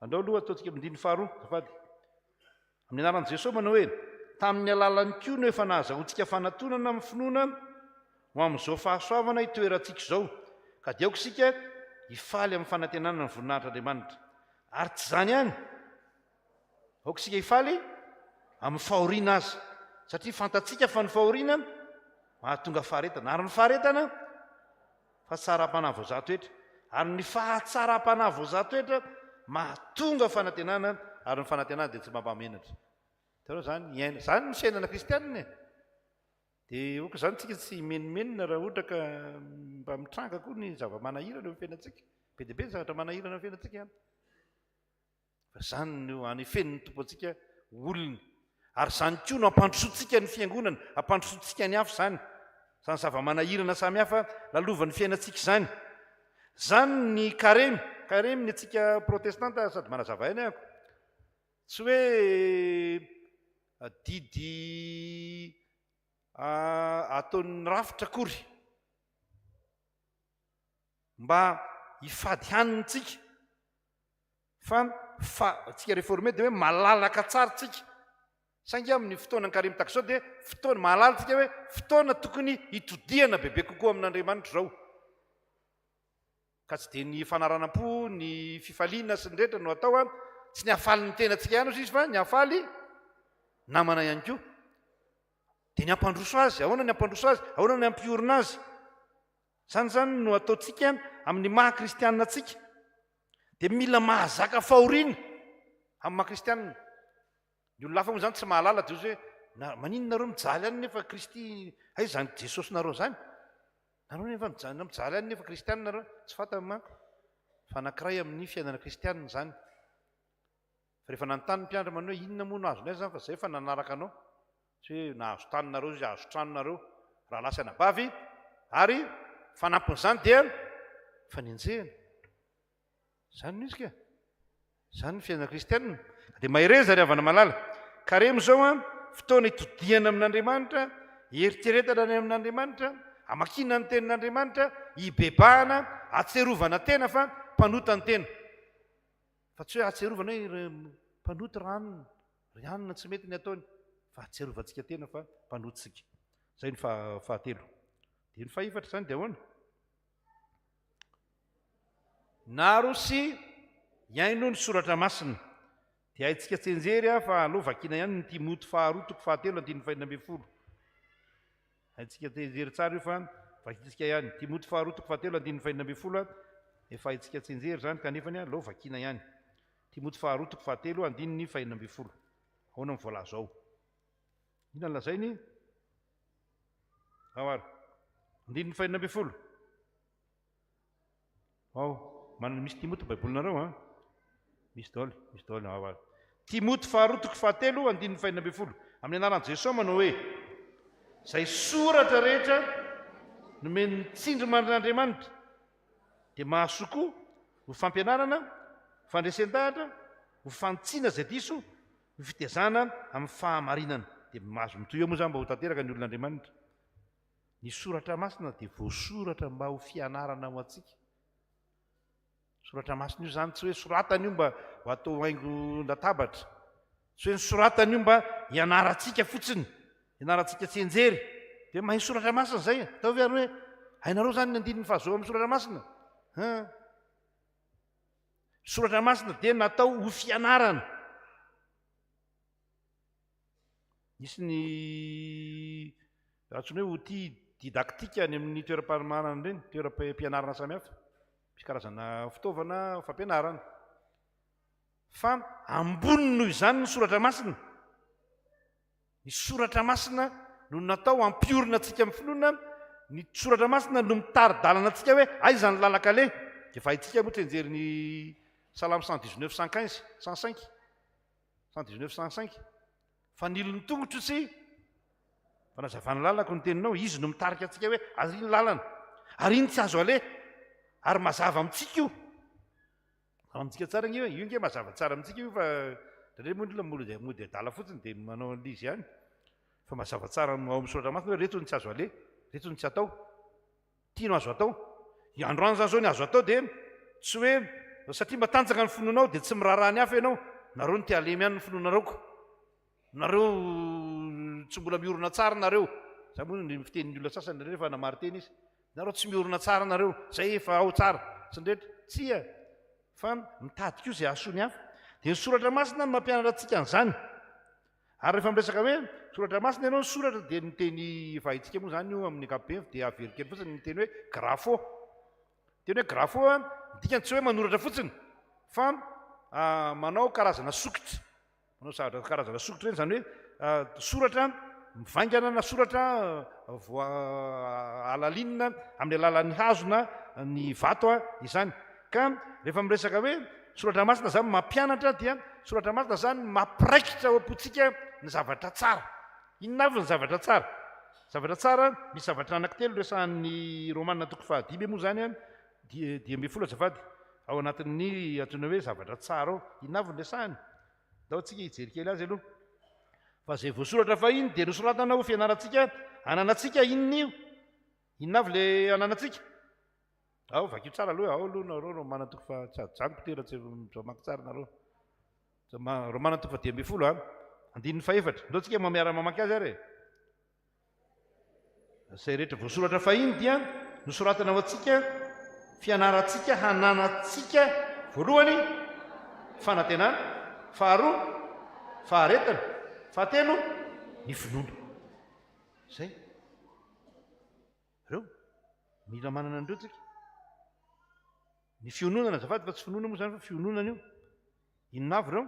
Andao aloha ataontsika amin'ny andininy faharoa, azafady. Amin'ny anaran'i Jesoa manao hoe, tamin'ny alalany koa no efa nahazahoantsika fanatonana amin'ny finoana ho amin'izao fahasoavana itoerantsika izao, ka dia aoka isika hifaly amin'ny fanantenana ny voninahitr'Andriamanitra. Ary tsy izany ihany, Aoka isika hifaly amin'ny fahoriana aza, satria fantatsika fa ny fahoriana mahatonga faharetana, ary ny faharetana fahatsaram-panahy voazaha toetra, ary ny fahatsaram-panahy voazaha toetra mahatonga fanantenana, ary ny fanantenana dia tsy mampahamenatra. Hitanareo izany, iaina, izany ny fiainana kristianina e. Dia aoka izany tsika tsy himenomenona raha ohatra ka mba mitranga koa ny zava-manahirana eo amin'ny fiainantsika. Be dia be ny zavatra manahirana eo amin'ny fiainantsika. Fa izany no anefen'ny Tompo antsika ho olony. Ary izany koa no ampandrosoantsika ny fiangonana, ampandrosoantsika ny hafa izany. Izany zava-manahirana samihafa lalovan'ny fiainantsika izany. Izany ny karemy, karemy ny antsika protestanta sady manazava ihany ahako. Tsy hoe didy ataon'ny rafitra akory. Mba hifady hanina tsika. Fa fa tsika reforme dia hoe malalaka tsara tsika. Saingy amin'ny fotoana ankaremy tahaka izao dia fotoana mahalala tsika hoe fotoana tokony hitodihana bebe kokoa amin'Andriamanitra izao. Ka tsy dia ny fanaranam-po, ny fifaliana sy ny rehetra no atao an, tsy ny hahafaly ny tenantsika ihany ozy izy fa ny hahafaly namana ihany koa. Dia ny hampandroso azy, ahoana ny hampandroso azy, ahoana ny hampiorina azy. Izany izany no ataontsika amin'ny maha kristianina antsika. Dia mila mahazaka fahoriana amin'ny maha kristianina. Ny olona hafa moa izany tsy mahalala dia hoe na maninona nareo mijaly any nefa Kristy aiza izany Jesosy nareo izany? Nareo nefa mijaly mijaly any nefa kristianina nareo. Tsy fantany manko fa anankiray amin'ny fiainana kristianina izany. Fa rehefa nanontany ny mpiandry manao hoe inona moa no azonay izany fa izay efa nanaraka anao. Tsy hoe nahazo tany nareo izy, hahazo trano nareo, rahalahy sy anabavy, ary fanampin'izany dia fanenjehana. Izany no izy ka. Izany ny fiainana kristianina. Dia mahereza ry havana malala. Karemy izao an, fotoana itodihana amin'Andriamanitra, hieritreretana any amin'Andriamanitra, hamakiana ny tenin'Andriamanitra, hibebahana, hahatsiarovana tena fa mpanota ny tena. Fa tsy hoe hahatsiarovana hoe mpanota ranona. Ry anona tsy mety ny ataony fa ahatsiarovantsika tena fa mpanota isika. Izay ny fahatelo. Dia ny fahefatra izany dia ahoana? Naro sy hiaino ny soratra masina. Dia haintsika tsianjery aho fa aleo vakiana ihany ny Timoty faharoa toko fahatelo andininy fahenina ambin'ny folo. Haintsika tsianjery tsara io fa vakintsika ihany. Timoty faharoa toko fahatelo andininy fahenina ambin'ny folo efa haintsika tsianjery izany kanefa ny aleo vakiana ihany. Timoty faharoa toko fahatelo andininy fahenina ambin'ny folo. Ahoana no voalaza ao? Inona no lazainy? Ao ary. Andininy fahenina ambin'ny folo. Ao, manana misy Timoty Baibolinareo an? Misy daholo, misy daholo. Ao ary. Timoty faharoa toko fahatelo andininy fahenina ambin'ny folo. Amin'ny anaran'i Jesoa manao hoe, Izay soratra rehetra nomen'ny tsindrimandrin'Andriamanitra dia mahasoa koa ho fampianarana, fandresen-dahatra, ho fanitsiana izay diso, ho fitezana amin'ny fahamarinana. Dia mahazo mitohy eo moa izany mba ho tanteraka ny olon'Andriamanitra. Ny soratra masina dia voasoratra mba ho fianarana ho antsika. Soratra masina io izany tsy hoe soratana io mba ho atao haingon-databatra. Tsy hoe nosoratana io mba hianarantsika fotsiny, hianarantsika tsianjery. Dia mahay soratra masina izay. Ataovy ary hoe hainareo izany ny andininy fahazoa amin'ny soratra masina. Hein? Soratra masina dia natao ho fianarana. Nisy ny antsoina hoe outil didactique any amin'ny toeram-panomanana ireny, toeram-pianarana samihafa. Misy karazana fitaovana fampianarana. Fa ambony noho izany ny soratra masina. Ny soratra masina no natao hampiorina antsika amin'ny finoana, ny soratra masina no mitari-dalana antsika hoe aiza ny lalan-kaleha. Efa haintsika moa tsianjery ny Salamo 119, 115, 105. 119, 105. Fanilo ny tongotro sy fanazavana lalako ny teninao. Izy no mitarika antsika hoe ary iny lalana, ary iny tsy azo aleha, ary mazava amintsika io. Mazava amintsika tsara io, io nge mazava tsara amintsika io fa indraindray moa ny olona mody mody adala fotsiny dia manao an'ilay izy ihany. Fa mazava tsara ao amin'ny soratra masina hoe reto ny tsy azo aleha, reto ny tsy atao. Ity no azo atao. Androany izany izao ny azo atao dia tsy hoe satria matanjaka ny finoanao dia tsy miraharaha ny hafa ianao. Nareo no te halemy ihany ny finoanareo ko. Nareo tsy mbola miorina tsara nareo. Izany moa ny fitenin'ny olona sasany rehefa namari-teny izy. Nareo tsy miorina tsara nareo. Zay efa ao tsara. Sy ny rehetra. Tsia. Fa mitady koa izay hahasoa ny hafa. Dia ny soratra masina no mampianatra antsika an'izany. Ary rehefa miresaka hoe soratra masina ianao, ny soratra dia ny teny efa haintsika moa izany io amin'ny ankapobeny fa dia averiko kely fotsiny ny teny hoe grapho. Ny teny hoe grapho an, ny dikany tsy hoe manoratra fotsiny fa manao karazana sokitra, manao zavatra karazana sokitra ireny, izany hoe soratra mivaingana na soratra voa halalinina amin'ny alalan'ny hazo na ny vato izany. Ka rehefa miresaka hoe soratra masina zany mampianatra dia soratra masina zany mampiraikitra ao am-pontsika ny zavatra tsara. Inona avy ny zavatra tsara? Zavatra tsara, misy zavatra anankitelo resahan'ny Romana toko fahadimy moa zany an, 15 azafady, ao anatin'ny antsoina hoe zavatra tsara ao. Inona avy ny resahany? Ndao tsika hijery kely azy aloha. Fa izay voasoratra fahiny dia nosoratana ho fianarantsika, ananantsika inona io? Inona avy le ananantsika? Ao, vakio tsara aloha e, ao aloha nareo Romana toko faha, tsy ajanoko ty raha tsy mamaky tsara nareo. Romana toko faha 15 a, andininy fahefatra. Ndao tsika miara mamaky azy ary e. Izay rehetra voasoratra fahiny dia nosoratana ho antsika fianarantsika hananantsika voalohany fanantenana, faharoa faharetana, fahatelo ny finoana. Izay. Reo. Mila manana an'ireo tsika. Ny fiononana azafady fa tsy finoana moa zany fa fiononana io. Inona avy ireo?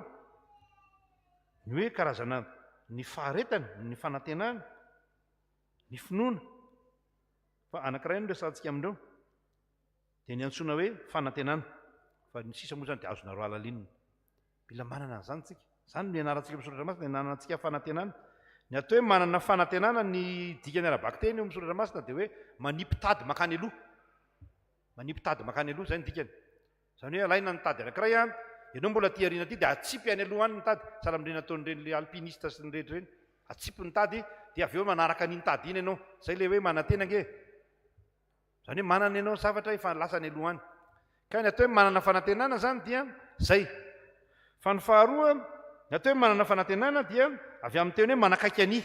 Ny hoe karazana ny faharetana, ny fanantenana, ny finoana. Fa anankiray no resahantsika amin'ireo. Dia ny antsoina hoe fanantenana. Fa ny sisa moa izany dia azonareo halalinina. Mila manana an'izany isika. Izany no ianarantsika amin'ny soratra masina, iananantsika fanantenana. Ny atao hoe manana fanantenana, ny dikany ara-bakiteny eo amin'ny soratra masina dia hoe manipy tady mankany aloha. Manipy tady mankany aloha, izay ny dikany. Izany hoe alaina ny tady anankiray an, ianao mbola aty aoriana aty dia atsipy any aloha any ny tady, sahala amin'ireny ataon'ireny le alpiniste sy ny rehetra ireny. Atsipy ny tady dia avy eo manaraka an'iny tady iny ianao. Izay ilay hoe manantena ange. Izany hoe manana ianao zavatra efa lasa any aloha any. Ka ny atao hoe manana fanantenana izany dia izay. Fa ny faharoa, ny atao hoe manana fanantenana dia avy amin'ny teny hoe manakaiky an'i.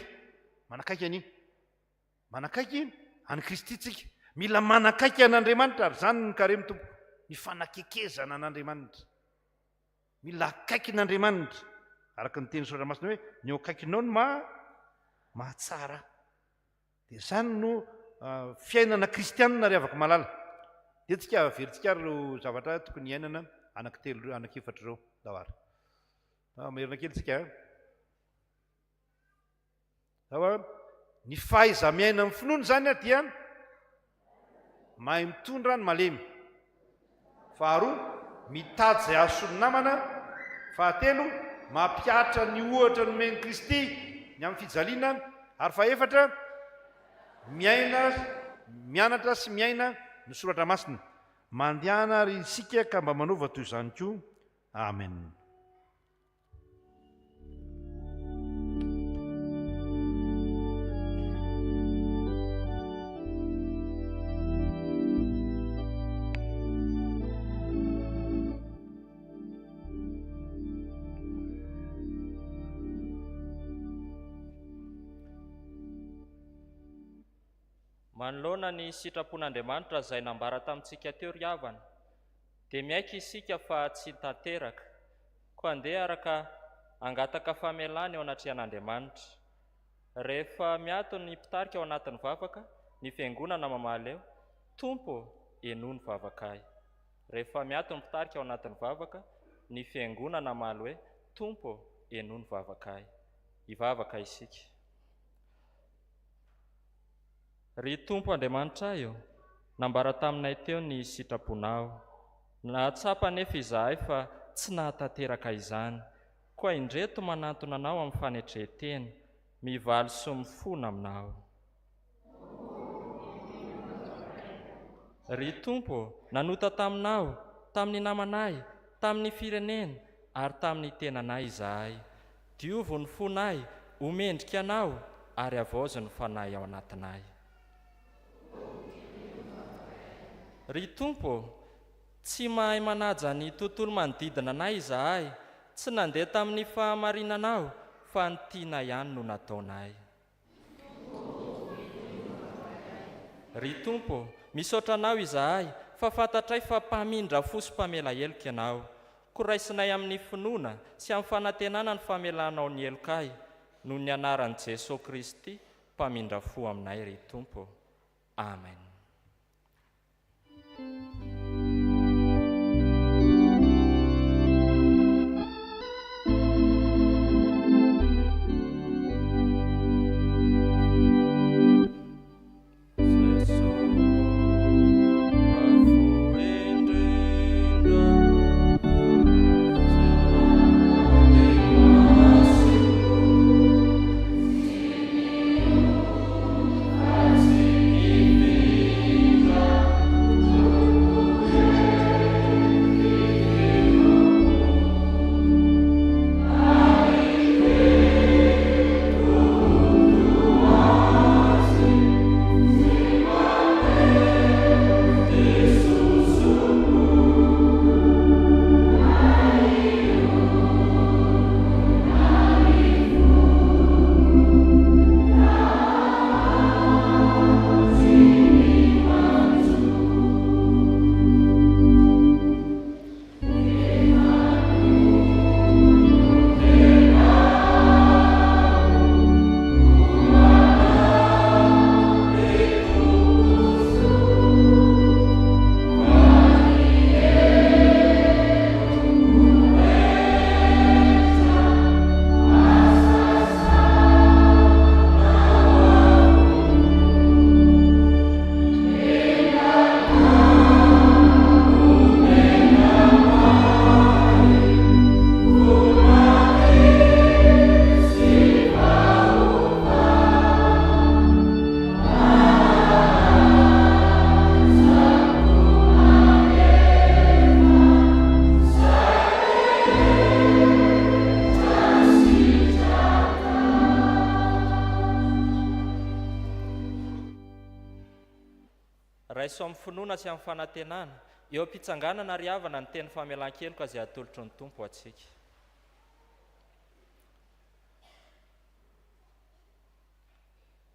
Manakaiky an'i. Manakaiky an'i Kristy tsika. Mila manakaiky an'Andriamanitra ary izany ny karemy tompoko. Ny fanakekezana an'Andriamanitra. Mila akaikin'Andriamanitra. Araka ny teny soratra masina hoe ny eo akaikinao no maha mahatsara. Dia izany no fiainana kristianina ry havako malala. Dia tsika averintsika ary ireo zavatra tokony hiainana anankitelo ireo, anankiefatra ireo. Ndao ary. Mamerina kely tsika. Ndao a. Ny fahaiza-miaina amin'ny finoana izany dia mahay mitondra ny malemy. Faharoa, mitady izay hahasoa ny namana. Fahatelo, mampihatra ny ohatra nomen'i Kristy ny amin'ny fijaliana. Ary fahefatra, miaina, mianatra sy miaina ny soratra masina. Mandehana àry isika ka mba manaova toy izany koa. Amen. Manoloana ny sitrapon'Andriamanitra izay nambara tamintsika teo ry havana, dia miaiky isika fa tsy tanteraka, koa andeha araka hangataka famelana eo anatrehan'Andriamanitra. Rehefa miato ny mpitarika ao anatin'ny vavaka, ny fiangonana mamaly eo, Tompo ô, henoy ny vavakay. Rehefa miato ny mpitarika ao anatin'ny vavaka, ny fiangonana hamaly hoe, Tompo ô, henoy ny vavakay. Hivavaka isika. Ry Tompo Andriamanitray ô, nambara taminay teo ny sitraponao. Nahatsapa anefa izahay fa tsy nahatanteraka izany. Koa indreto manantona Anao amin'ny fanetren-tena, mivaly sy mifona Aminao. Ry Tompo ô, nanota taminao, tamin'ny namanay, tamin'ny firenena, ary tamin'ny tenanay izahay. Diovo ny fonay ho mendrika Anao ary havaozy ny Fanahy ao anatinay. Ry Tompo ô, tsy mahay manaja ny tontolo manodidina anay izahay, tsy nandeha tamin'ny fahamarinanao fa ny tianay ihany no nataonay. Ry Tompo ô, misaotra Anao izahay fa fantatray fa mpamindra fo sy mpamela heloka Ianao. Koa raisinay amin'ny finoana sy amin'ny fanantenana ny famelanao ny helokay, noho ny anaran'i Jesoa Kristy mpamindra fo aminay, ry Tompo ô. Amen. Raiso amin'ny finoana sy amin'ny fanantenana, eo am-pitsanganana ry havana ny teny famelan-keloka izay atolotry ny Tompo ho antsika.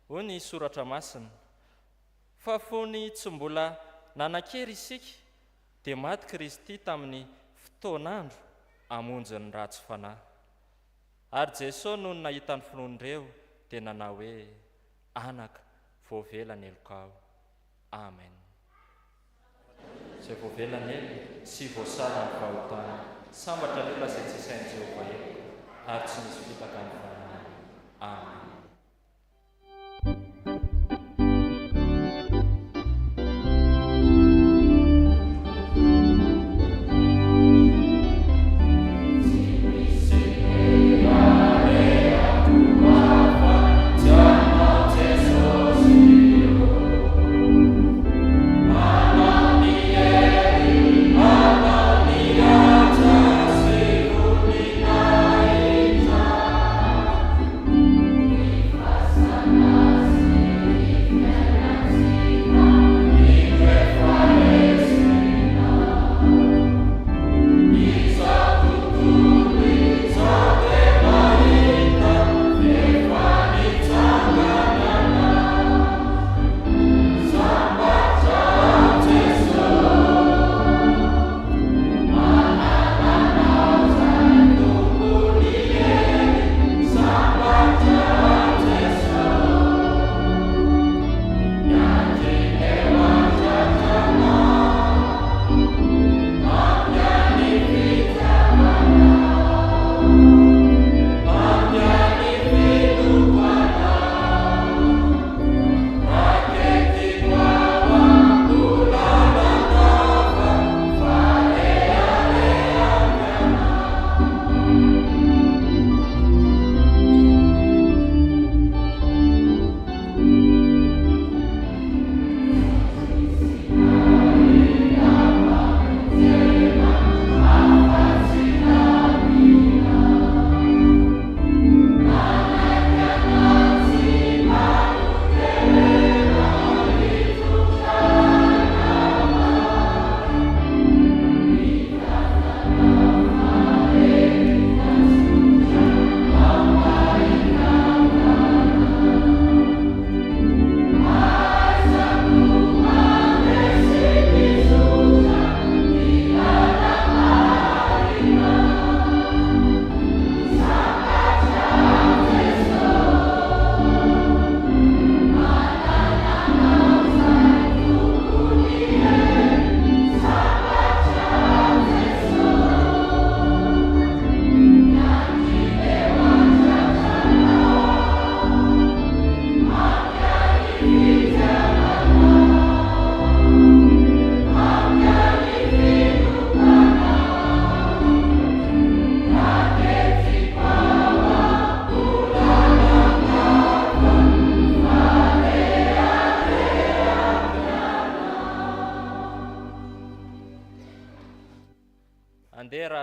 Hoy ny Soratra Masina, Fa fony tsy mbola nanan-kery isika, dia maty Kristy tamin'ny fotoan'andro hamonjy ny ratsy fanahy. Ary Jesoa nony nahita ny finoan'ireo, dia nanao hoe, Anaka, voavela ny helokao. Amen. Izay voavela ny helony sy voasara ny fahotany. Sambatra ny olona izay tsy isain'i Jehovah heloka, ary tsy misy fitaka ny fanahiny. Amen.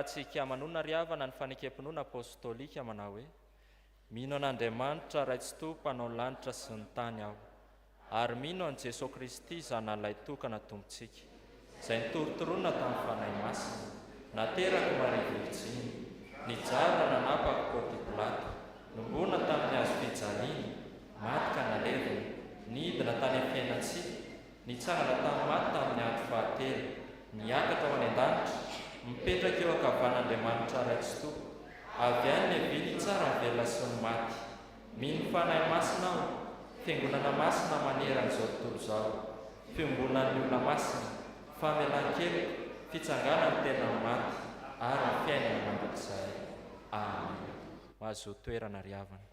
iarahantsika manonona ry havana ny fanekem-pinoana apostolika manao hoe, Mino an'Andriamanitra Ray Tsitoha Mpanao ny lanitra sy ny tany aho, ary mino an'i Jesoa Kristy Zanalay tokana Tompontsika, izay nitorontoronina tamin'ny Fanahy Masina, naterak'i Maria Virjiny, nijaly raha nanapaka Ponti Pilato, nombona tamin'ny hazo fijaliana, maty ka nalevina, nidina tany amin'ny fiainan-tsy Nitsangana tamin'ny maty tamin'ny andro fahatelo, niakatra ho any an-danitra, mipetraka eo ankavan'Andriamanitra Ray Tsitoha. Avy any niaviany hitsara ny velona sy ny maty. Mino ny Fanahy Masina aho, Fiangonana masina manerana izao tontolo izao, fiombonan'ny olona masina, famelan-keloka, fitsanganan'ny tenan'ny maty, ary ny fiainana mandrakizay. Amena. Mahazoa toerana ry havana.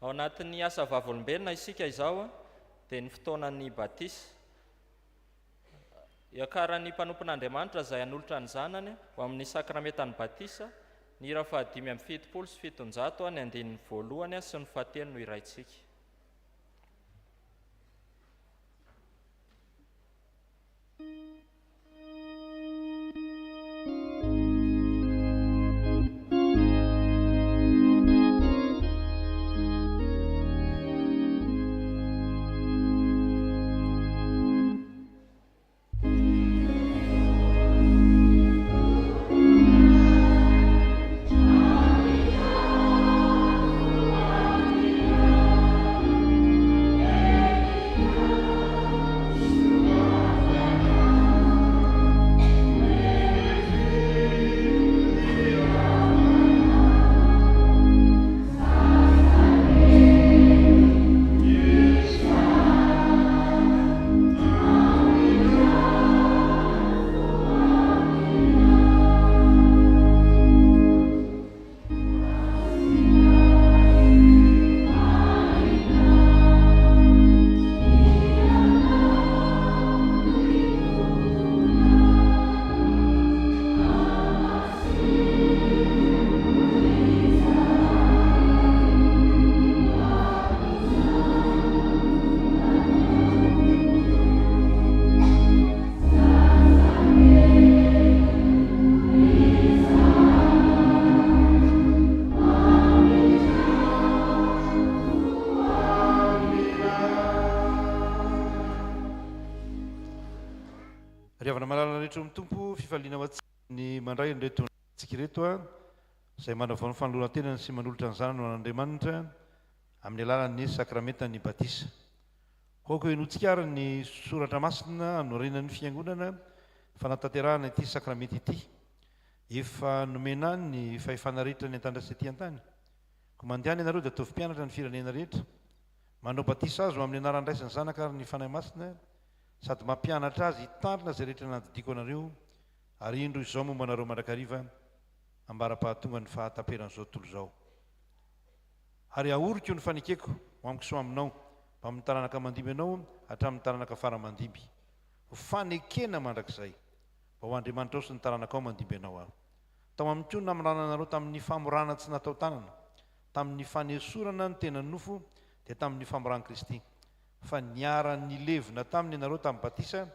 Ao anatin'ny asa vavolombelona isika izao dia ny fotoanan'ny batisa. Iakaran'ny mpanompon'Andriamanitra izay hanolotra ny zanany ho amin'ny sakramentan'ny batisa, ny hira faha 775 ny andininy voalohany sy ny fahatelo no hiraintsika. Ry havana malala rehetra ao amin'ny Tompo, fifaliana ho antsika ny mandray an'ireto antsika ireto izay manavao ny fanoloran-tenany sy manolotra ny zanany ho an'Andriamanitra amin'ny alalan'ny sakramentan'ny batisa. Aoka henointsika àry ny soratra masina anorenan'ny Fiangonana fanatanterahana ity sakramenta ity. Efa nomena ahy ny fahefana rehetra any an-tany sy ety an-tany. Koa mandehana ianareo dia ataovy mpianatra ny firenena rehetra. Manao batisa azy ho amin'ny anaran'ny Ray sy ny Zanaka ary ny Fanahy Masina, sady mampianatra azy hitandrina izay rehetra nandidiako anareo, ary indro izao momba anareo mandrakariva, ambara-pahatongan'ny fahataperan'izao tontolo izao. Ary ahoriko ny fanekeko ho amiko sy ho aminao, mbamin'ny taranaka mandimby anao hatramin'ny taranaka fara mandimby, ho fanekena mandrakizay, mba ho Andriamanitrao sy ny taranakao mandimby anao Aho. Tao aminy koa no namorana anareo tamin'ny famorana tsy natao tanana, tamin'ny fanesorana ny tena nofo, dia tamin'ny famoran'i Kristy, fa niara-nilevina taminy ianareo tamin'ny batisa,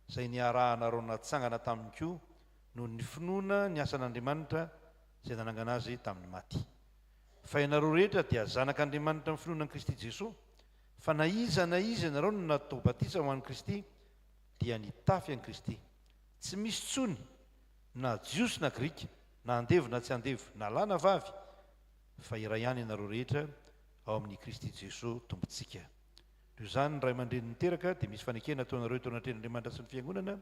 izay niarahanareo natsangana taminy koa noho ny finoana ny asan'Andriamanitra izay nanangana azy tamin'ny maty. Fa ianareo rehetra dia zanak'Andriamanitra amin'ny finoana an'i Kristy Jesoa, fa na iza na iza ianareo no natao batisa ho an'i Kristy dia nitafy an'i Kristy. Tsy misy intsony na Jiosy na Grika, na andevo na tsy andevo, na lahy na vavy, fa iray ihany ianareo rehetra ao amin'i Kristy Jesoa Tompontsika. Noho izany, ny ray aman-dreny niteraka dia misy fanekena ataonareo eto anatrehan'Andriamanitra sy ny Fiangonana,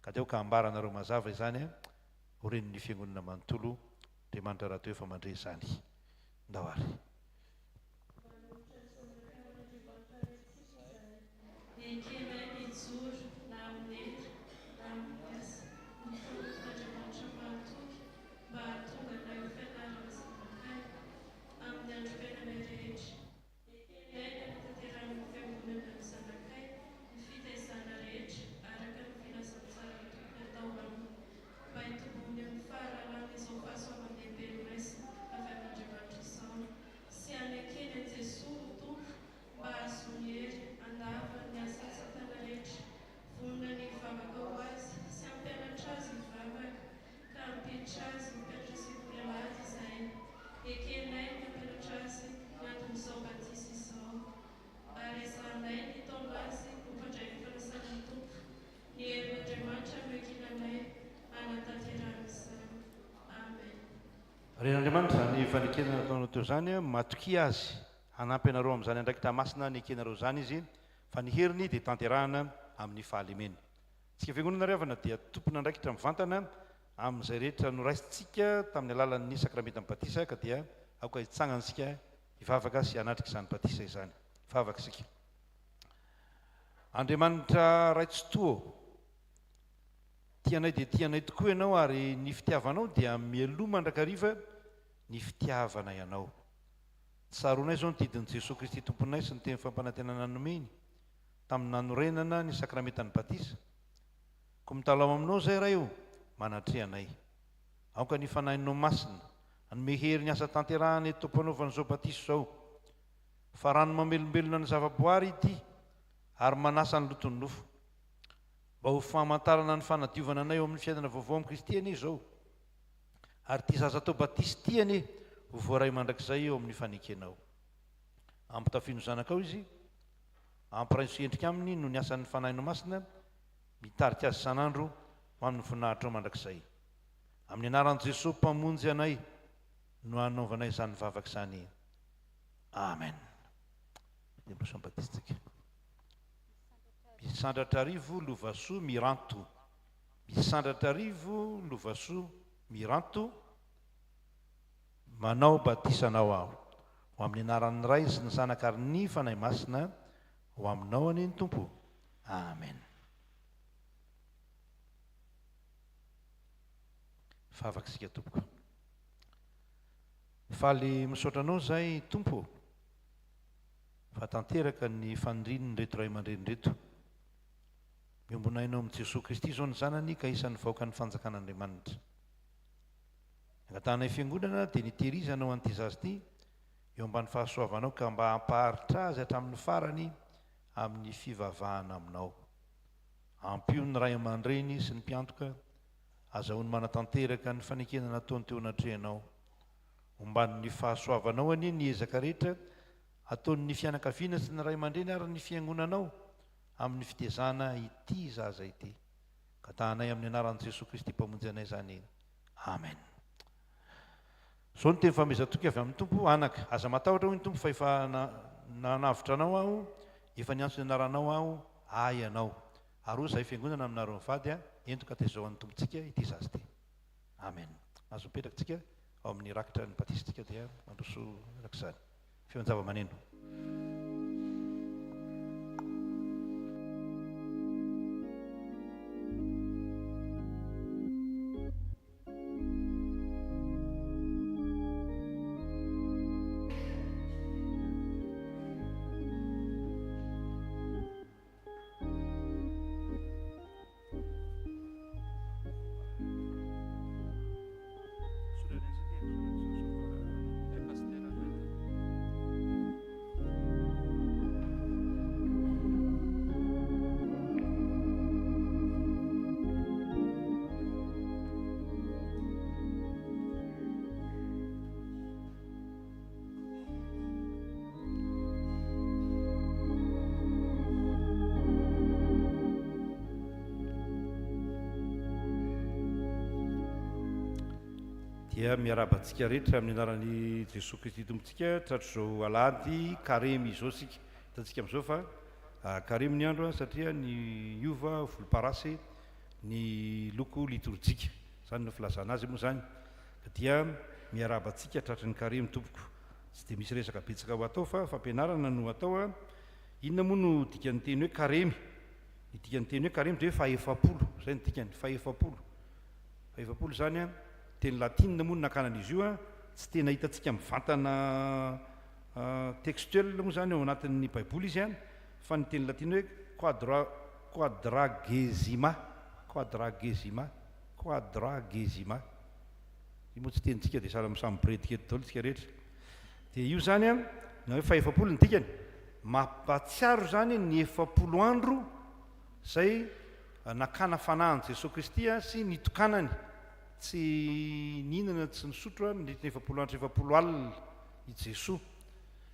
ka dia aoka hambaranareo mazava izany ho ren'ny Fiangonana manontolo. Andriamanitra rahateo efa mandre izany. Ndao ary. Manolotra ny Zanak'Andriamanitra Raintsika izahay. Ekenay ny hijoro na amin'ny enta na amin'ny asa ho mpanompon'Andriamanitra mahatoky mba hahatonga anay ho fianarana sy makay amin'ny androm-piainanay rehetra. Ekenay ny hanatanterahan'ny Fiangonana ny zanakay ny fitaizana rehetra araka ny filazantsara tokony hatao aminy, mba hitomboany amin'ny fahalalana izao fahasoavan-dehibe noraisiny avy amin'Andriamanitra izao, sy hanekeny an'i Jesoa ho Tompo mba hahazoany hery handava ny asan'i Satana. Ren'Andriamanitra izany fanekena nataonao teo izany, matokia Azy hanampy anareo amin'izany andraikitra masina nekenareo izany Izy, fa ny heriny dia tanterahana amin'ny fahalemena. Isika Fiangonana ry havana dia tompon'andraikitra mivantana amin'izay rehetra noraisintsika tamin'ny alalan'ny sakramentan'ny batisa ka dia aoka hitsangana isika hivavaka sy hanatrika izany batisa izany. Hivavaka isika. Andriamanitra Ray Tsitoha ô, tia anay dia tia anay tokoa Ianao ary ny fitiavanao dia mialoha mandrakariva ny fitiavanay Anao. Tsaroanay izao ny didin'i Jesoa Kristy Tomponay sy ny teny fampanantenana nomeny tamin'ny nanorenana ny sakramentan'ny batisa. Koa mitalaho aminao izay Ray ô, manatreha anay. Aoka ny Fanahinao Masina hanome hery ny asa tanterahana eto am-panaovana izao batisa izao. Fa rano mamelombelona ny zavaboary ity ary manasa ny loton'ny nofo. Mba ho famantarana ny fanadiovana anay ao amin'ny fiainana vaovao amin'i Kristy anie izao. Ary ity zaza atao batisa ity anie ho voaray mandrakizay eo amin'ny fanekenao. Ampitafio ny zanakao izy, ampiraiso endrika aminy noho ny asan'ny Fanahinao Masina, mitarika azy isan'andro ho amin'ny voninahitrao mandrakizay. Amin'ny anaran'i Jesoa Mpamonjy anay no anaovanay izany vavaka izany. Amen. Dia miroso amin'ny batisa-tsika. Misandratrarivo Lovasoa Miranto Misandratrarivo Lovasoa Miranto Manao batisa anao aho Ho amin'ny anaran'ny Ray sy ny Zanaka ary ny Fanahy Masina Ho aminao anie ny Tompo Amen Vavaka isika tompoko Faly misaotra anao zahay Tompo ô fa tanteraka ny fanirian'ireto ray aman-dreny ireto. Miombona aina ao amin'i Jesoa Kristy izao ny zanany ka isan'ny vahoakan'ny fanjakan'Andriamanitra. Ny angatahanay fiangonana dia ny hitehirizana ho an'ity zaza ity eo ambany fahasoavanao ka mba hampaharitra azy hatramin'ny farany amin'ny fivavahana aminao. Ampio ny ray aman-dreny sy ny mpiantoka azahoany manatanteraka ny fanekena nataony teo anatrehanao. Omban'ny fahasoavanao anie ny ezaka rehetra ataon'ny fianakaviana sy ny ray aman-dreny ary ny fiangonanao amin'ny fitezana ity zaza ity. Angatahanay amin'ny anaran'i Jesoa Kristy Mpamonjy anay izany. Amen. Izao no teny fanomezan-toky avy amin'ny Tompo, Anaka, aza matahotra hoy ny Tompo fa efa nanavotra anao Aho, efa niantso ny anaranao Aho, Ahy ianao. Ary hoy izahay fiangonana aminareo mivady, ento ka tezao an'ny Tompontsika ity zaza ity. Amen. Azo mipetraka tsika ao amin'ny rakitra ny batisa-tsika dia mandroso araka izany. Feon-javamaneno. Dia miarahaba antsika rehetra amin'ny anaran'i Jesoa Kristy Tompontsika tratr'izao alahady karemy izao isika. Hitantsika amin'izao fa ah, karemy ny andro ah, satria niova volomparasy ny loko litorjika. Izany no filazana azy moa izany. Ka dia miarahaba antsika tratry ny karemy tompoko. Tsy dia misy resaka betsaka ho atao fa fampianarana no atao a. Inona moa no dikan'ny teny hoe karemy? Ny dikan'ny teny hoe karemy dia hoe fahefapolo, izay no dikany, fahefapolo. Fahefapolo izany a, teny latina moa no nakana an'izy io a, tsy tena hitantsika mivantana textuel moa izany ao anatin'ny baiboly izy a, fa ny teny latina hoe quadra, quadragesima, quadragesima, quadragesima. Io moa tsy tenintsika dia sahala samy mibiredika eto daholo isika rehetra. Dia io izany an, na hoe fahefapolo ny dikany, mampahatsiaro izany ny 40 andro izay nakana fanahy an'i Jesoa Kristy sy nitokanany tsy nihinana tsy nisotro nandritra ny 40 andro sy 40 alina i Jesoa.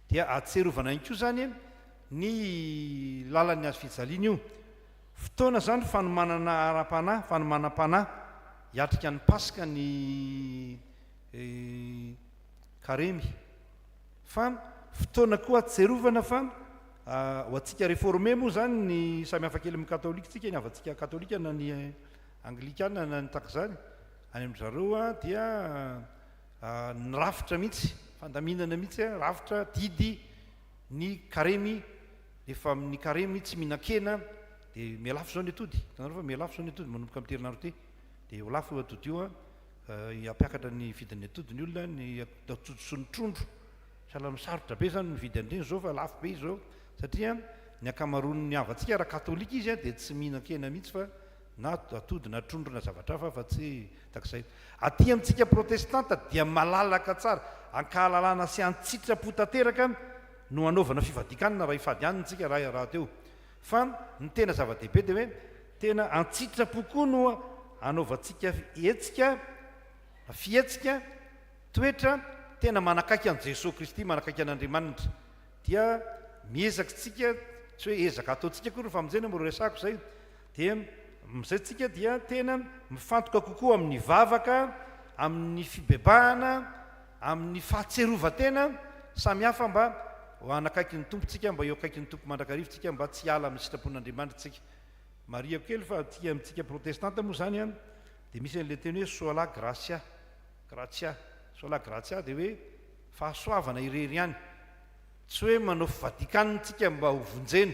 Dia ahatsiarovana ihany koa izany ny lalan'ny hazo fijaliana io. Fotoana izany fanomanana ara-panahy, fanomanam-panahy hiatrika ny Paska ny. Karemy. Fa fotoana koa ahatsiarovana fa ho antsika réformé moa izany ny samy hafa kely amin'ny katolika tsika, ny havantsika katolika na ny anglikana na ny tahaka izany, any amin-dry zareo dia ny rafitra mihitsy, fandaminana mihitsy, rafitra, didy ny karemy, rehefa amin'ny karemy tsy mihinan-kena dia mihalafo izao ny atody, hitanareo fa mihalafo izao ny atody manomboka amin'ity herinandro ity, dia ho lafo io atody io an. Hampiakatra ny vidin'ny atody ny olona, ny atody sy ny trondro. Sahala amin'ny sarotra be izany mividy an'ireny izao fa lafo be izao satria ny ankamaroan'ny havantsika raha katolika izy dia tsy mihinan-kena mihitsy fa na atody na trondro na zavatra hafa fa tsy takizay. Aty amintsika protestanta dia malalaka tsara, ankahalalana sy an-tsitrapo tanteraka no anaovana fifadian-kanina raha hifady hanina isika raha rahateo. Fa ny tena zava-dehibe dia hoe tena an-tsitrapo koa no anaovantsika hetsika, fihetsika, toetra tena manakaiky an'i Jesoa Kristy, manakaiky an'Andriamanitra. Dia miezaka isika, tsy hoe ezaka ataontsika akory ny famonjena moa resahako izay, dia amin'izay tsika dia tena mifantoka kokoa amin'ny vavaka, amin'ny fibebahana, amin'ny fahatsiarovan-tena samihafa mba ho hanakaiky ny Tompo tsika, mba eo akaikin'ny Tompo mandrakariva tsika, mba tsy hiala amin'ny sitrapon'Andriamanitra tsika. Marihako kely fa aty amintsika protestanta moa izany an, dia misy an'ilay teny hoe sola gratia, gratia, sola gratia dia hoe fahasoavana irery ihany. Tsy hoe manao fivadikanina tsika mba ho vonjena,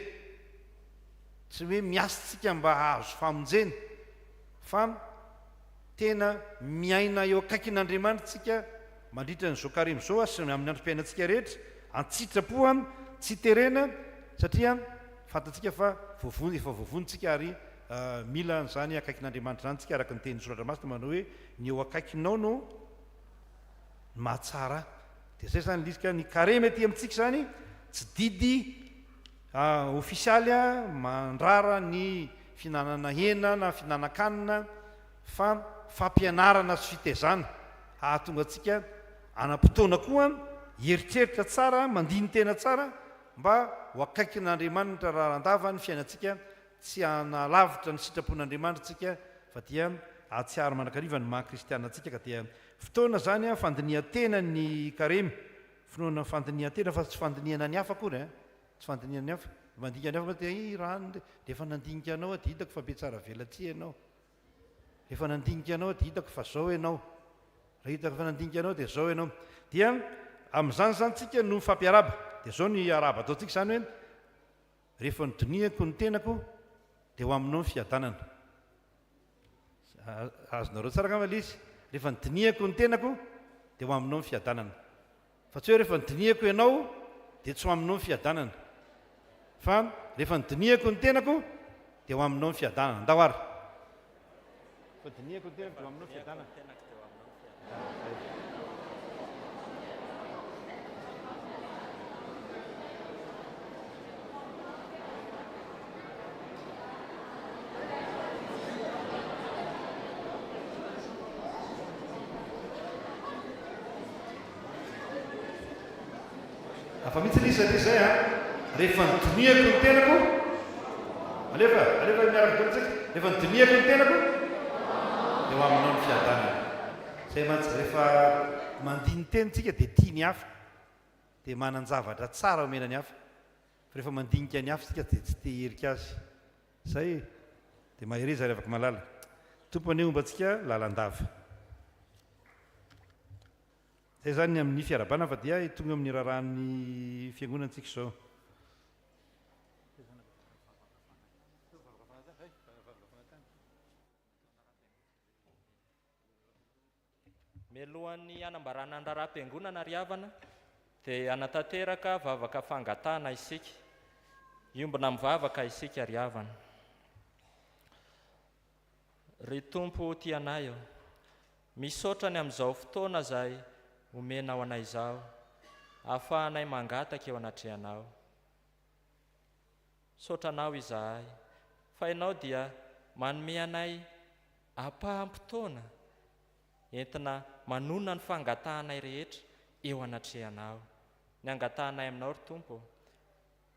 tsy hoe miasa tsika mba hahazo famonjena, fa Tena miaina eo akaikin'Andriamanitra isika mandritra an'izao karemy izao sy amin'ny androm-piainantsika rehetra, an-tsitrapo, tsy terena, satria fantatsika fa voavonjy, efa voavonjy isika ary mila an'izany akaikin'Andriamanitra izany isika, araka ny tenin'ny Soratra Masina manao hoe, ny eo akaikinao no mahatsara ahy. Dia izay izany ilay izy ka ny karemy aty amintsika izany tsy didy ofisialy mandrara ny fihinanana hena na fihinanan-kanina fa fampianarana sy fitaizana hahatonga antsika hanam-potoana koa hieritreritra tsara, mandini-tena tsara mba ho akaikin'Andriamanitra raharandava ny fiainantsika, tsy hanalavitra ny sitrapon'Andriamanitra isika fa dia hahatsiaro mandrakariva ny maha kristiana antsika ka dia fotoana izany fandinihan-tena ny karemy, finoana fandinihan-tena fa tsy fandinihana ny hafa akory an! Tsy fandinihana ny hafa. Mandinika ny hafa mantsy dia i rano dia efa nandinika anao aho dia hitako fa be tsara velatsihy ianao. Efa nandinika anao aho dia hitako fa zao ianao. Raha hitako efa nandinika anao dia zao ianao. Dia amin'izany izany tsika no mifampiarahaba. Dia zao ny arahaba ataontsika izany hoe rehefa nodinihako ny tenako dia ho aminao ny fiadanana. Azonareo tsara angamba ilay izy. Rehefa nodinihako ny tenako dia ho aminao ny fiadanana. Fa tsy hoe rehefa nodinihako ianao dia tsy ho aminao ny fiadanana. Fa rehefa nodinihako ny tenako dia ho aminao ny fiadanana. Ndao ary. Rehefa dinihako ny tenako dia ho aminao ny fiadanana. Hafa mihitsy ilay izy satria izay an, rehefa nodinihako ny tenako, alefa, alefa miaraka daholo tsika, rehefa nodinihako ny tenako, dia ho aminao ny fiadanana. Izay mantsy, rehefa mandini-tena tsika dia tia ny hafa, dia manan-javatra tsara omena ny hafa, fa rehefa mandinika ny hafa tsika dia tsy te hierika azy. Izay e! Dia mahereza ry havako malala. Tompo anie homba antsika lalandava. Izay izany ny amin'ny fiarahabana fa dia tonga amin'ny raharahan'ny fiangonana tsika izao. Mialohan'ny hanambarana ny raharaham-piangonana ry havana dia hanatanteraka vavaka fangatahana isika. Hiombona mivavaka isika ry havana. Ry Tompo tia anay ô, misaotra ny amin'izao fotoana izay omenao anay izao, ahafahanay mangataka eo anatrehanao. Misaotra Anao izahay fa Ianao dia manome anay ampaham-potoana entina manonona ny fangatahanay rehetra eo anatrehanao. Ny angatahanay aminao ry Tompo ô,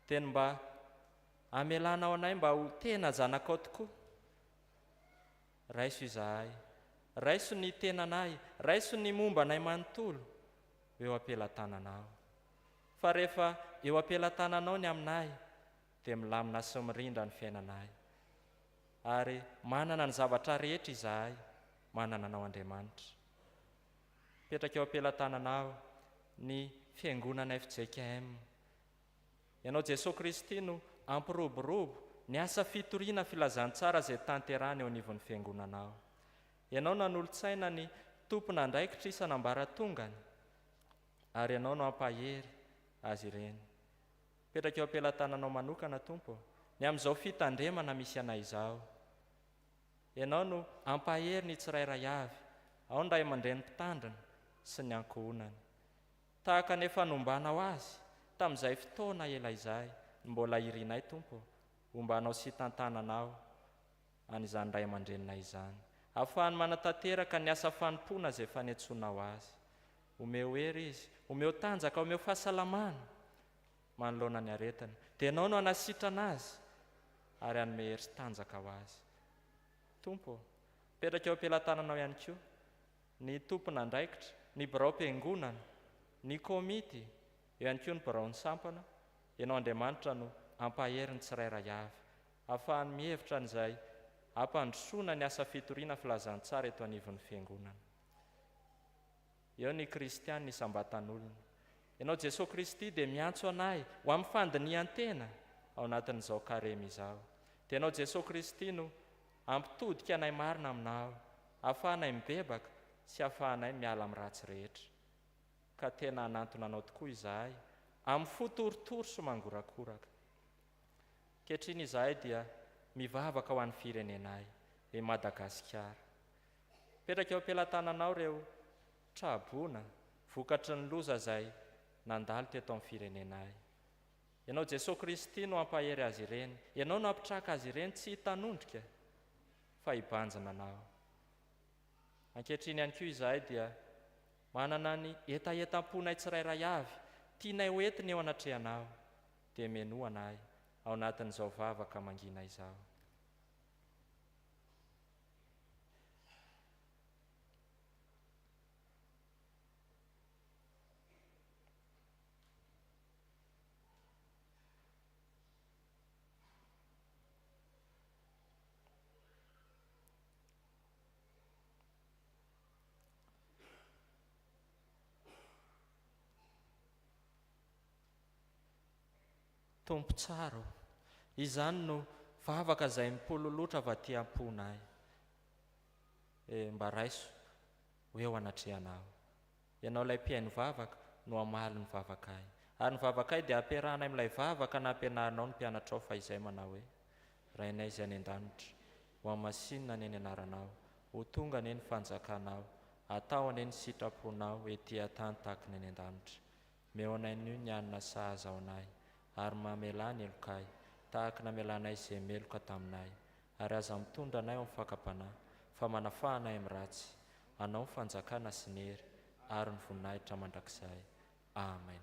dia ny mba hamelanao anay mba ho tena zanakao tokoa. Raiso izahay. Raiso ny tenanay, raiso ny momba anay manontolo ho eo am-pelatananao. Fa rehefa eo am-pelatananao ny aminay dia milamina sy mirindra ny fiainanay. Ary manana ny zavatra rehetra izahay, manana Anao Andriamanitra. Mipetraka eo am-pelatananao ny Fiangonana fjkm. Ianao Jesoa Kristy no hampiroborobo ny asa fitoriana filazantsara izay tanterahina eo anivon'ny Fiangonanao. Ianao nanolo-tsaina ny tompon'andraikitra isan'ambaratongany ary Ianao no hampahery azy ireny. Mipetraka eo am-pelatananao manokana Tompo ô, ny amin'izao fitandremana misy anay izao. Ianao no hampahery ny tsirairay avy, ao ny ray aman-dreny mpitandrina sy ny ankohonany. Tahaka ny efa nombanao azy tamin'izay fotoana ela izay no mbola irinay Tompo ô, hombanao sy hitantananao an'izany ray aman-dreninay izany, hahafahany manatanteraka ny asa fanompoana izay efa niantsoanao azy. Omeo hery izy, omeo tanjaka, omeo fahasalamana manoloana ny aretina. Dia Ianao no hanasitrana azy ary hanome hery sy tanjaka ho azy. Tompo ô, mipetraka eo am-pelatananao ihany koa ny tompon'andraikitra, ny biraom-piangonana, ny komity, eo ihany koa ny biraon'ny sampana, Ianao Andriamanitra no hampahery ny tsirairay avy, hahafahany mihevitra an'izay hampandrosoana ny asa fitoriana filazantsara eto anivon'ny Fiangonana. Eo ny kristiana isam-batan'olona. Ianao Jesoa Kristy dia miantso anay ho amin'ny fandinihan-tena ao anatin'izao karemy izao. Dia Ianao Jesoa Kristy no hampitodika anay marina Aminao, hahafahanay mibebaka sy hahafahanay miala amin'ny ratsy rehetra. Ka tena hanantona Anao tokoa izahay amin'ny fo torotoro sy mangorakoraka. Ankehitriny izahay dia mivavaka ho an'ny firenenay, i Madagasikara. Mipetraka eo am-pelatananao ireo tra-boina vokatry ny loza izay nandalo teto amin'ny firenenay. Ianao Jesoa Kristy no hampahery azy ireny, Ianao no hampitraka azy ireny tsy hitanondrika fa hibanjina Anao. Ankehitriny ihany koa izahay dia manana ny hetahetam-ponay tsirairay avy tianay ho entina eo anatrehanao, dia menoa anay ao anatin'izao vavaka mangina izao. Tompo tsara o! Izany no vavaka izay mipololotra avy aty am-ponay. E, mba raiso ho eo anatrehanao. Ianao ilay mpihaino vavaka no hamaly ny vavakay. Ary ny vavakay dia ampiarahanay amin'ilay vavaka nampianarinao ny mpianatrao fahizay manao hoe, Rainay izay any an-danitra, hohamasinina anie ny anaranao, ho tonga anie ny fanjakanao, atao anie ny sitraponao ety an-tany tahaka ny any an-danitra. Meo anay anio ny hanina sahaza ho anay, ary mamelà ny helokay, tahaka ny namelanay izay meloka taminay. Ary aza mitondra anay ao amin'ny fakam-panahy, fa manafaha anay amin'ny ratsy. Anao ny fanjakana sy ny hery ary ny voninahitra mandrakizay. Amen.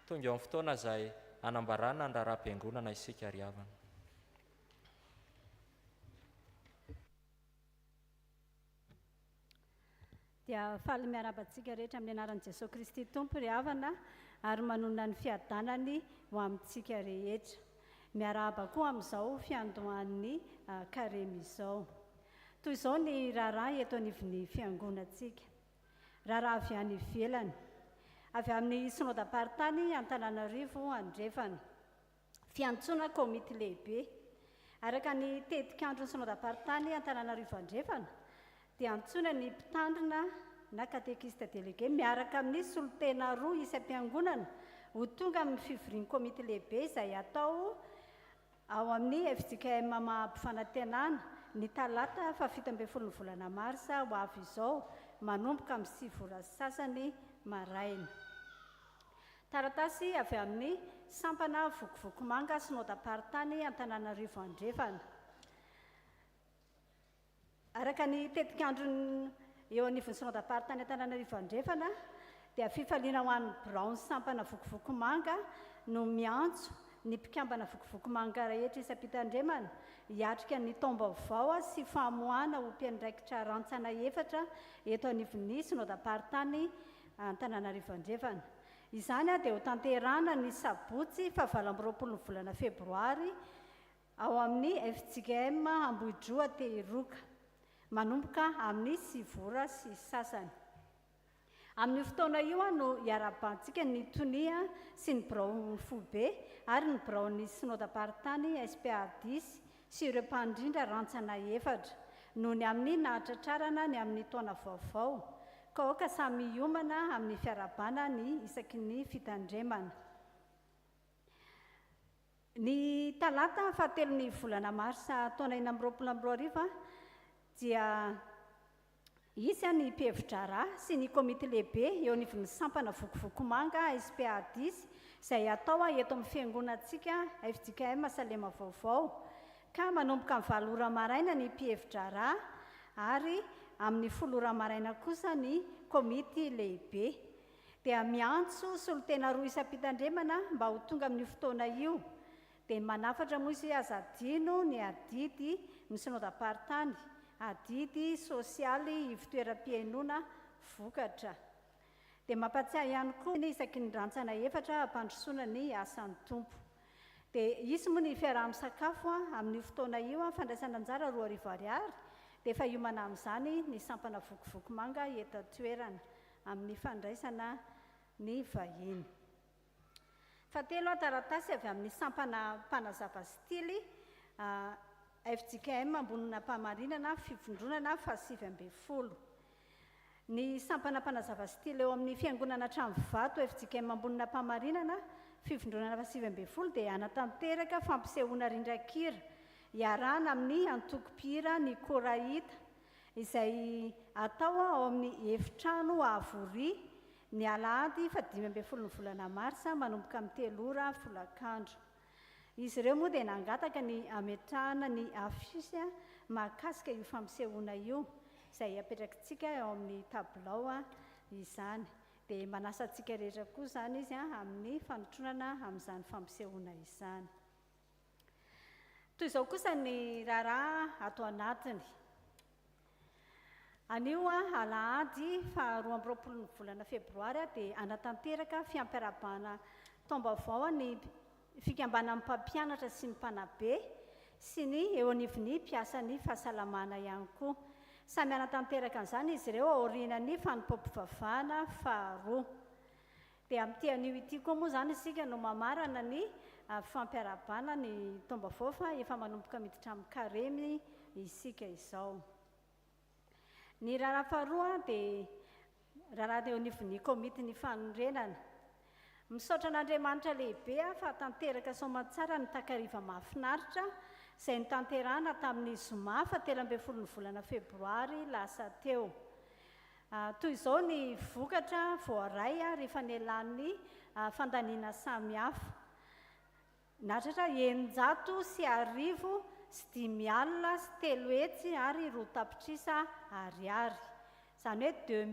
Tonga eo amin'ny fotoana izay hanambarana ny raharaham-piangonana isika ry havana. Dia faly miarahaba antsika rehetra amin'ny anaran'i Jesoa Kristy Tompo ry havana ary manonona ny fiadanany ho amintsika rehetra. Miarahaba koa amin'izao fiandohan'ny karemy izao. Toy izao ny raharaha eto anivon'ny fiangonantsika. Raharaha avy any ivelany. Avy amin'ny Synodam-paritany Antananarivo Andrefana. Fiantsoana komity lehibe. Araka ny tetikandron'ny Synodam-paritany Antananarivo Andrefana dia antsoina ny mpitandrina na katekista delege miaraka amin'ny solontena roa isam-piangonana ho tonga amin'ny fivorian'ny komity lehibe izay hatao ao amin'ny fjkm Mahabo Fanantenana ny talata faha 17 ny volana marsa ho avy izao manomboka amin'ny sivy ora sy sasany maraina. Taratasy avy amin'ny Sampana Vokovokomanga Synodam-paritany Antananarivo Andrefana. Araka ny tetikandron'ny eo anivon'ny Synodam-paritany Antananarivo Andrefana dia fifaliana ho an'ny biraon'ny Sampana Vokovokomanga no miantso. ny mpikambana Vokovoko Manga rehetra isam-pitandremana hiatrika ny taom-baovao sy famoahana ho mpiandraikitra rantsana efatra eto anivon'ny Synodam-paritany Antananarivo Andrefana. Izany dia hotanterahina ny sabotsy faha-28 ny volana febroary ao amin'ny fjkm Ambohidroa Tehiroka, manomboka amin'ny sivy ora sy sasany. Amin'io fotoana io no hiarahabantsika ny tonia sy ny biraon'ny foibe ary ny biraon'ny Synodam-paritany SPA dix sy ireo mpandrindra rantsana efatra, noho ny amin'ny nahatratrarana ny amin'ny taona vaovao, ka aoka samy hiomana amin'ny fiarahabana ny isaky ny fitandremana. Ny talata fahatelon'ny volana marsa taona 2026 dia hisy ny mpihevi-draharaha sy ny komity lehibe eo anivon'ny sampana Vokovoko Manga SPA dix izay hatao eto amin'ny fiangonantsika fjkm Salema Vaovao ka manomboka amin'ny 8 ora maraina ny mpihevi-draharaha ary amin'ny 10 ora maraina kosa ny komity lehibe. Dia miantso solontena roa isam-pitandremana mba ho tonga amin'io fotoana io. Dia manafatra moa izy hoe aza adino ny adidy ny synodam-paritany, adidy sosialy ivotoeram-pihainoana vokatra. Dia mampatsiahy ihany koa ny isaky ny rantsana efatra hampandrosoana ny asan'ny Tompo. Dia hisy moa ny fiaraha-misakafo amin'io fotoana io, fandraisana anjara 2000 ariary, dia efa hiomana amin'izany ny sampana Vokovoko Manga eto an-toerana amin'ny fandraisana ny vahiny. Fahatelo, taratasy avy amin'ny sampana mpanazava stily fjkm Ambonina-Pahamarinana Fivondronana faha-19. Ny sampana mpanazava stily eo amin'ny fiangonana Tranovato fjkm Ambonina-Pahamarinana Fivondronana faha-19 dia hanatanteraka fampisehoana rindran-kira iarahana amin'ny antoko mpihira ny Korahita izay atao ao amin'ny efitrano Avoria ny alahady faha-15 ny volana marsa manomboka amin'ny 3 ora folakandro. Izy ireo moa dia nangataka ny hametrahana ny affiche mahakasika io fampisehoana io izay apetrakitsika ao amin'ny tabilao izany. Dia manasa antsika rehetra koa izany izy amin'ny fanotronana amin'izany fampisehoana izany. Toy izao kosa ny raharaha ato anatiny. Anio alahady faha-22 ny volana febroary dia hanatanteraka fiampiarahabana taom-baovao ny fikambanan'ny mpampianatra sy ny mpanabe sy ny eo anivon'ny mpiasan'ny fahasalamana ihany koa. Samy hanatanteraka an'izany izy ireo aorianan'ny fanompoam-pivavahana faharoa. Dia amin'ity anio ity koa moa izany isika no mamarana ny fampiarahabana ny taom-baovao fa efa manomboka miditra amin'ny karemy isika izao. Ny raharaha faharoa dia raharaha eo anivon'ny komitin'ny fanorenana. Misaotra an'Andriamanitra lehibe aho fa tanteraka soamantsara ny takariva mahafinaritra izay notanterahana tamin'ny zoma faha-13 ny volana febroary lasa teo. Toy izao ny vokatra voaray rehefa nialan'ny fandaniana samihafa. Nahatratra 350 300 ary 2 tapitrisa ariary. Izany hoe 2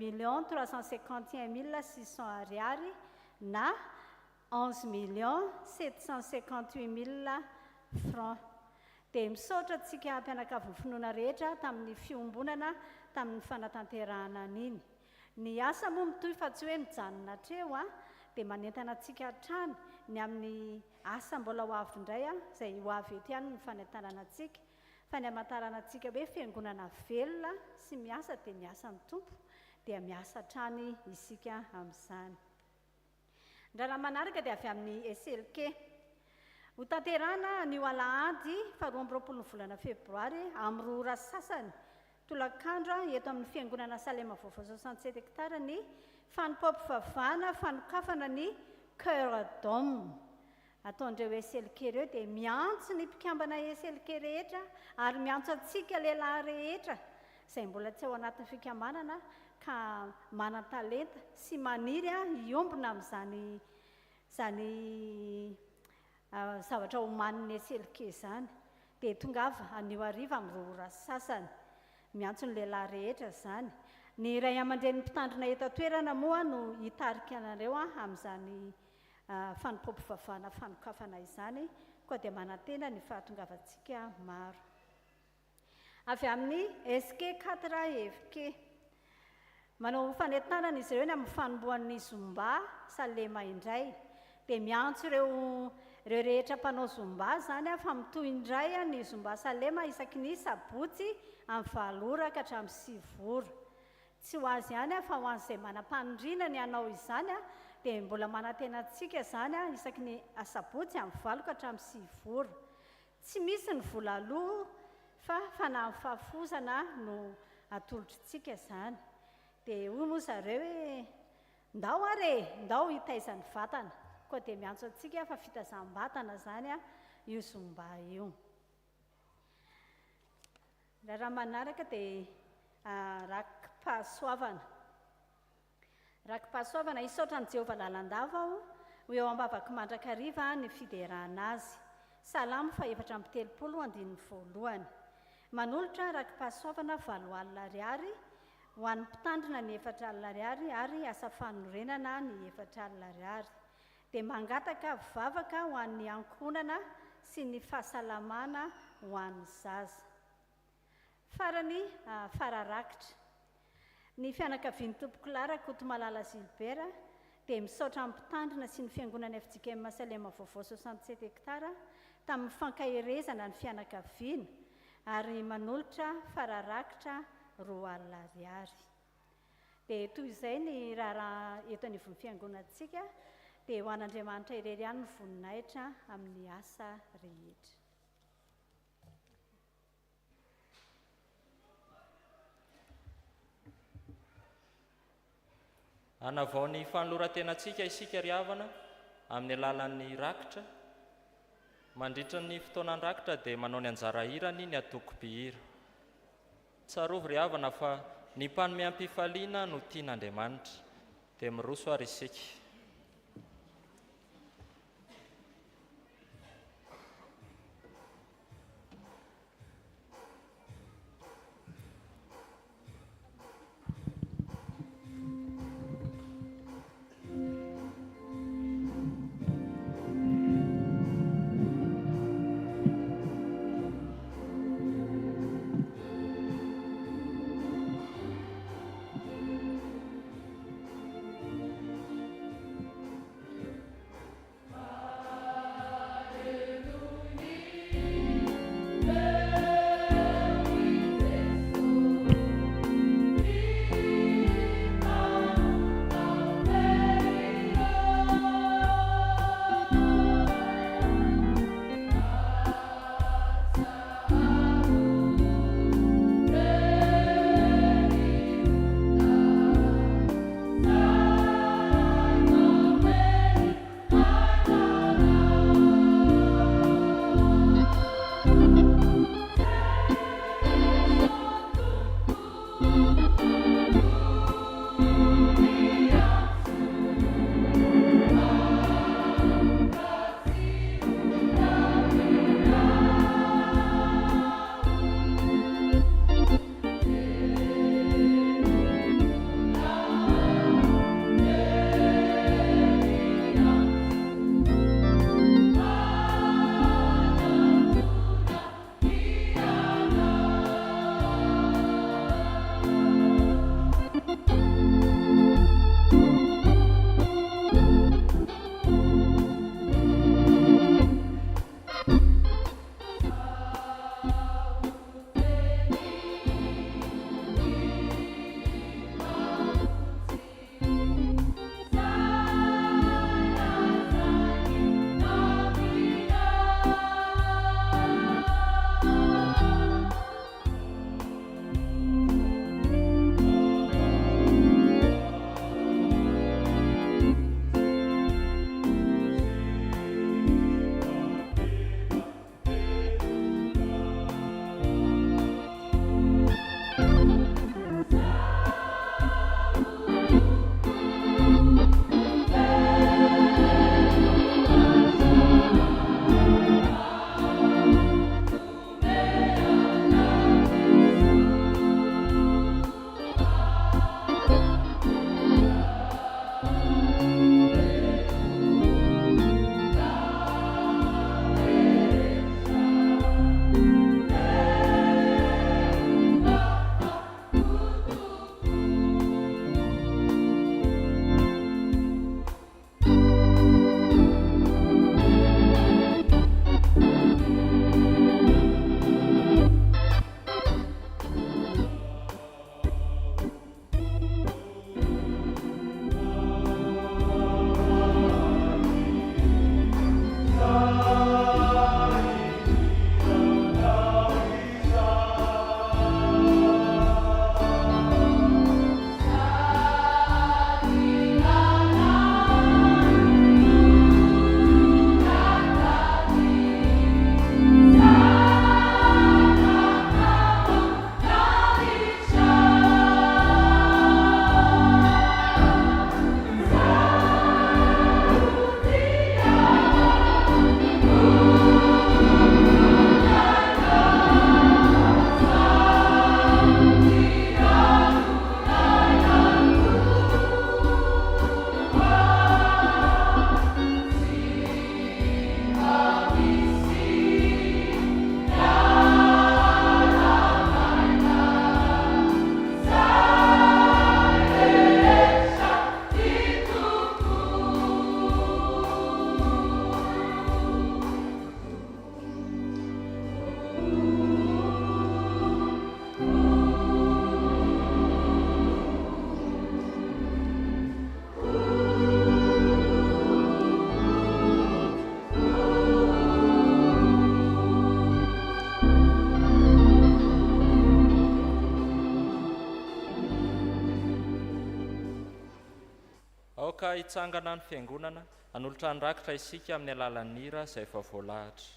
351 600 ariary na 11 758 000 francs. Dia misaotra antsika mpianakavin'ny finoana rehetra tamin'ny fiombonana tamin'ny fanatanterahana an'iny. Ny asa moa mitohy fa tsy hoe mijanona hatreo a, dia manentana antsika hatrany ny amin'ny asa mbola ho avy indray a, izay ho avy eto ihany ny fanentanana antsika. Fa ny hamantarana antsika hoe fiangonana velona sy miasa dia miasa ny Tompo, dia miasa hatrany isika amin'izany. Ny raharaha manaraka dia avy amin'ny SLK. Hotanterahina anio alahady faha-22 ny volana febroary amin'ny 2 ora sasany tolakandro eto amin'ny fiangonana Salema Vaovao 67 hectares ny fanompoam-pivavahana fanokafana ny Chœur d'Homme. Ataon'ireo SLK ireo dia miantso ny mpikambana SLK rehetra ary miantso antsika lehilahy rehetra izay mbola tsy ao anatin'ny fikambanana ka manan-talenta sy maniry hiombona amin'izany izany zavatra homanin'ny SLK izany. Dia tongava anio hariva amin'ny 2 ora sasany. Miantso ny lehilahy rehetra izany. Ny ray aman-drenin'ny mpitandrina eto an-toerana moa no hitarika anareo amin'izany. Fanompoam-pivavahana fanokafana izany, koa dia manantena ny fahatongavantsika maro. Avy amin'ny SK 4 FK. Manao fanentanana izy ireo ny amin'ny fanombohan'ny Zumba Salema indray. Dia miantso ireo ireo rehetra mpanao Zumba izany fa mitohy indray ny Zumba Salema isaky ny sabotsy amin'ny valo ora ka hatramin'ny sivy ora. Tsy ho azy ihany fa ho an'izay manam-paniriana ny hanao izany dia mbola manantena antsika izany isaky ny asabotsy amin'ny valo ka hatramin'ny sivy ora. Tsy misy ny vola aloa fa fanahin'ny fahafozana no atolotritsika izany. Dia hoy moa zareo hoe ndao ary e, ndao hitaiza ny vatana. Koa dia miantso antsika fa fitazam-batana izany io zumba io. Raharaha manaraka dia raki-pahasoavana. Raki-pahasoavana, Hisaotra an'i Jehovah lalandava aho, ho eo am-bavako mandrakariva ny fiderana azy. Salamo faha-34 andininy voalohany. Manolotra raki-pahasoavana 80 ariary ho an'ny mpitandrina ny 40 ariary ary asa fanorenana ny 40 ariary. Dia mangataka vavaka ho an'ny ankohonana sy ny fahasalamana ho an'ny zaza. Farany, fara rakitra. Ny fianakavian'i Tompokolahy Rakotomalala Gilbert dia misaotra amin'ny mpitandrina sy ny fiangonana fjkm Salema Vaovao 67 hectares tamin'ny fankaherezana ny fianakaviana ary manolotra fara rakitra 20 ariary. Dia toy izay ny raharaha eto anivon'ny fiangonantsika dia ho an'Andriamanitra irery ihany ny voninahitra amin'ny asa rehetra. Hanavao ny fanoloran-tenantsika isika ry havana amin'ny alalan'ny rakitra. Mandritra ny fotoanan'ny rakitra dia manao ny anjara hirany ny antoko mpihira. Tsarovy ry havana fa ny mpanome am-pifaliana no tian'Andriamanitra. Dia miroso ary isika. Aoka hitsangana ny Fiangonana hanolotra ny rakitra isika amin'ny alalan'ny hira izay efa voalahatra.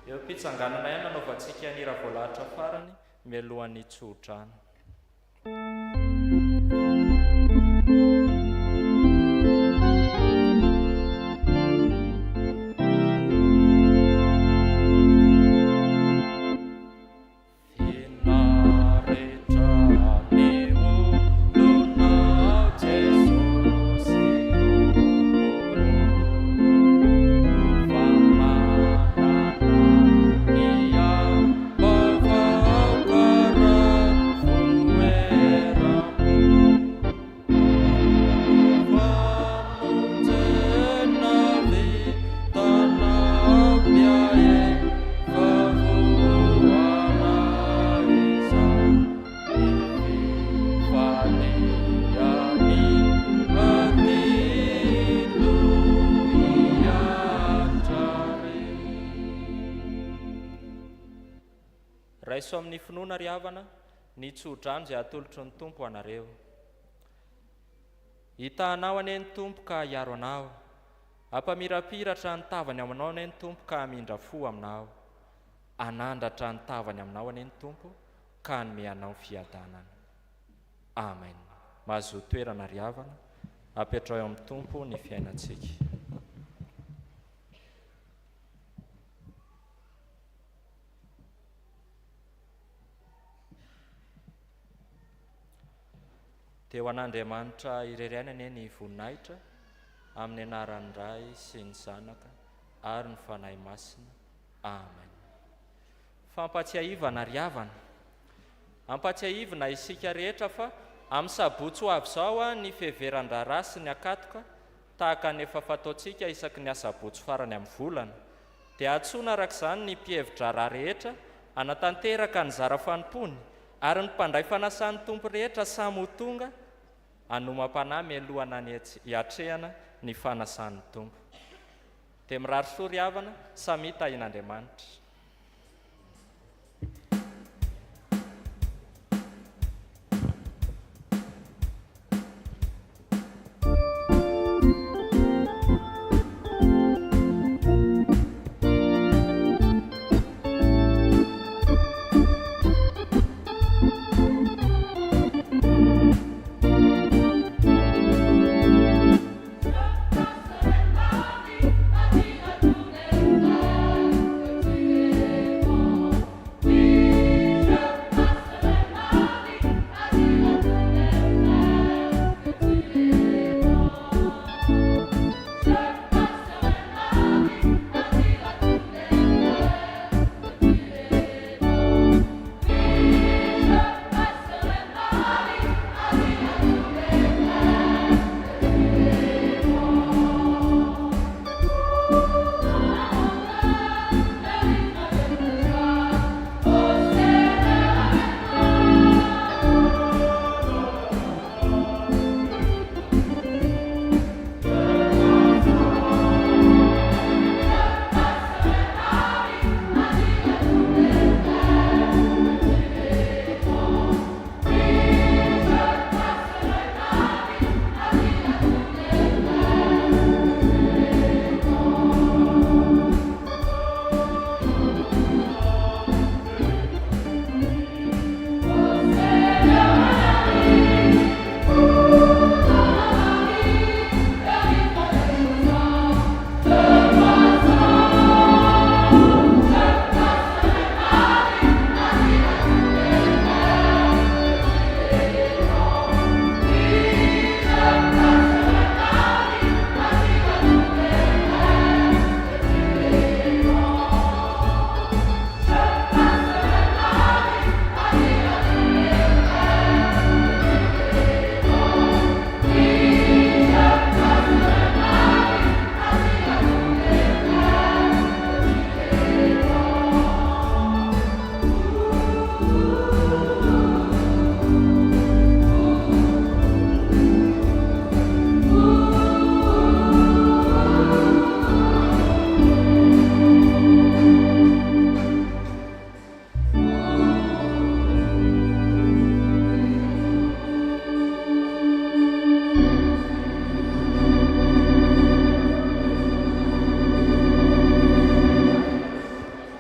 Eo am-pitsanganana ihany nanaovantsika ny hira voalahatra farany mialohan'ny tsodrano. Raiso amin'ny finoana ry havana ny tsodrano izay atolotry ny Tompo anareo. Hitahanao anie ny Tompo ka hiaro anao. Hampamirapiratra ny tavany aminao anie ny Tompo ka hamindra fo aminao. Hanandratra ny tavany aminao anie ny Tompo ka hanome anao fiadanana. Amen. Mahazoa toerana ry havana. Apetraho eo amin'ny Tompo ny fiainantsika. Dia ho an'Andriamanitra irery ihany anie ny voninahitra, amin'ny anaran'ny Ray sy ny Zanaka ary ny Fanahy Masina. Amen. Fampatsiahivana ry havana. Ampatsiahivina isika rehetra fa amin'ny sabotsy ho avy izao ny fiheveran-draharaha sy ny akatoka tahaka ny efa fataontsika isaky ny asabotsy farany amin'ny volana. Dia antsoina araka izany ny mpihevi-draharaha rehetra hanatanteraka ny zara fanompoany ary ny mpandray fanasan'ny Tompo rehetra samy ho tonga hanomam-panahy mialohana ny hiatrehana ny fanasan'ny Tompo. Dia mirary soa ry havana, samia tahin'Andriamanitra.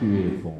Tu es bon.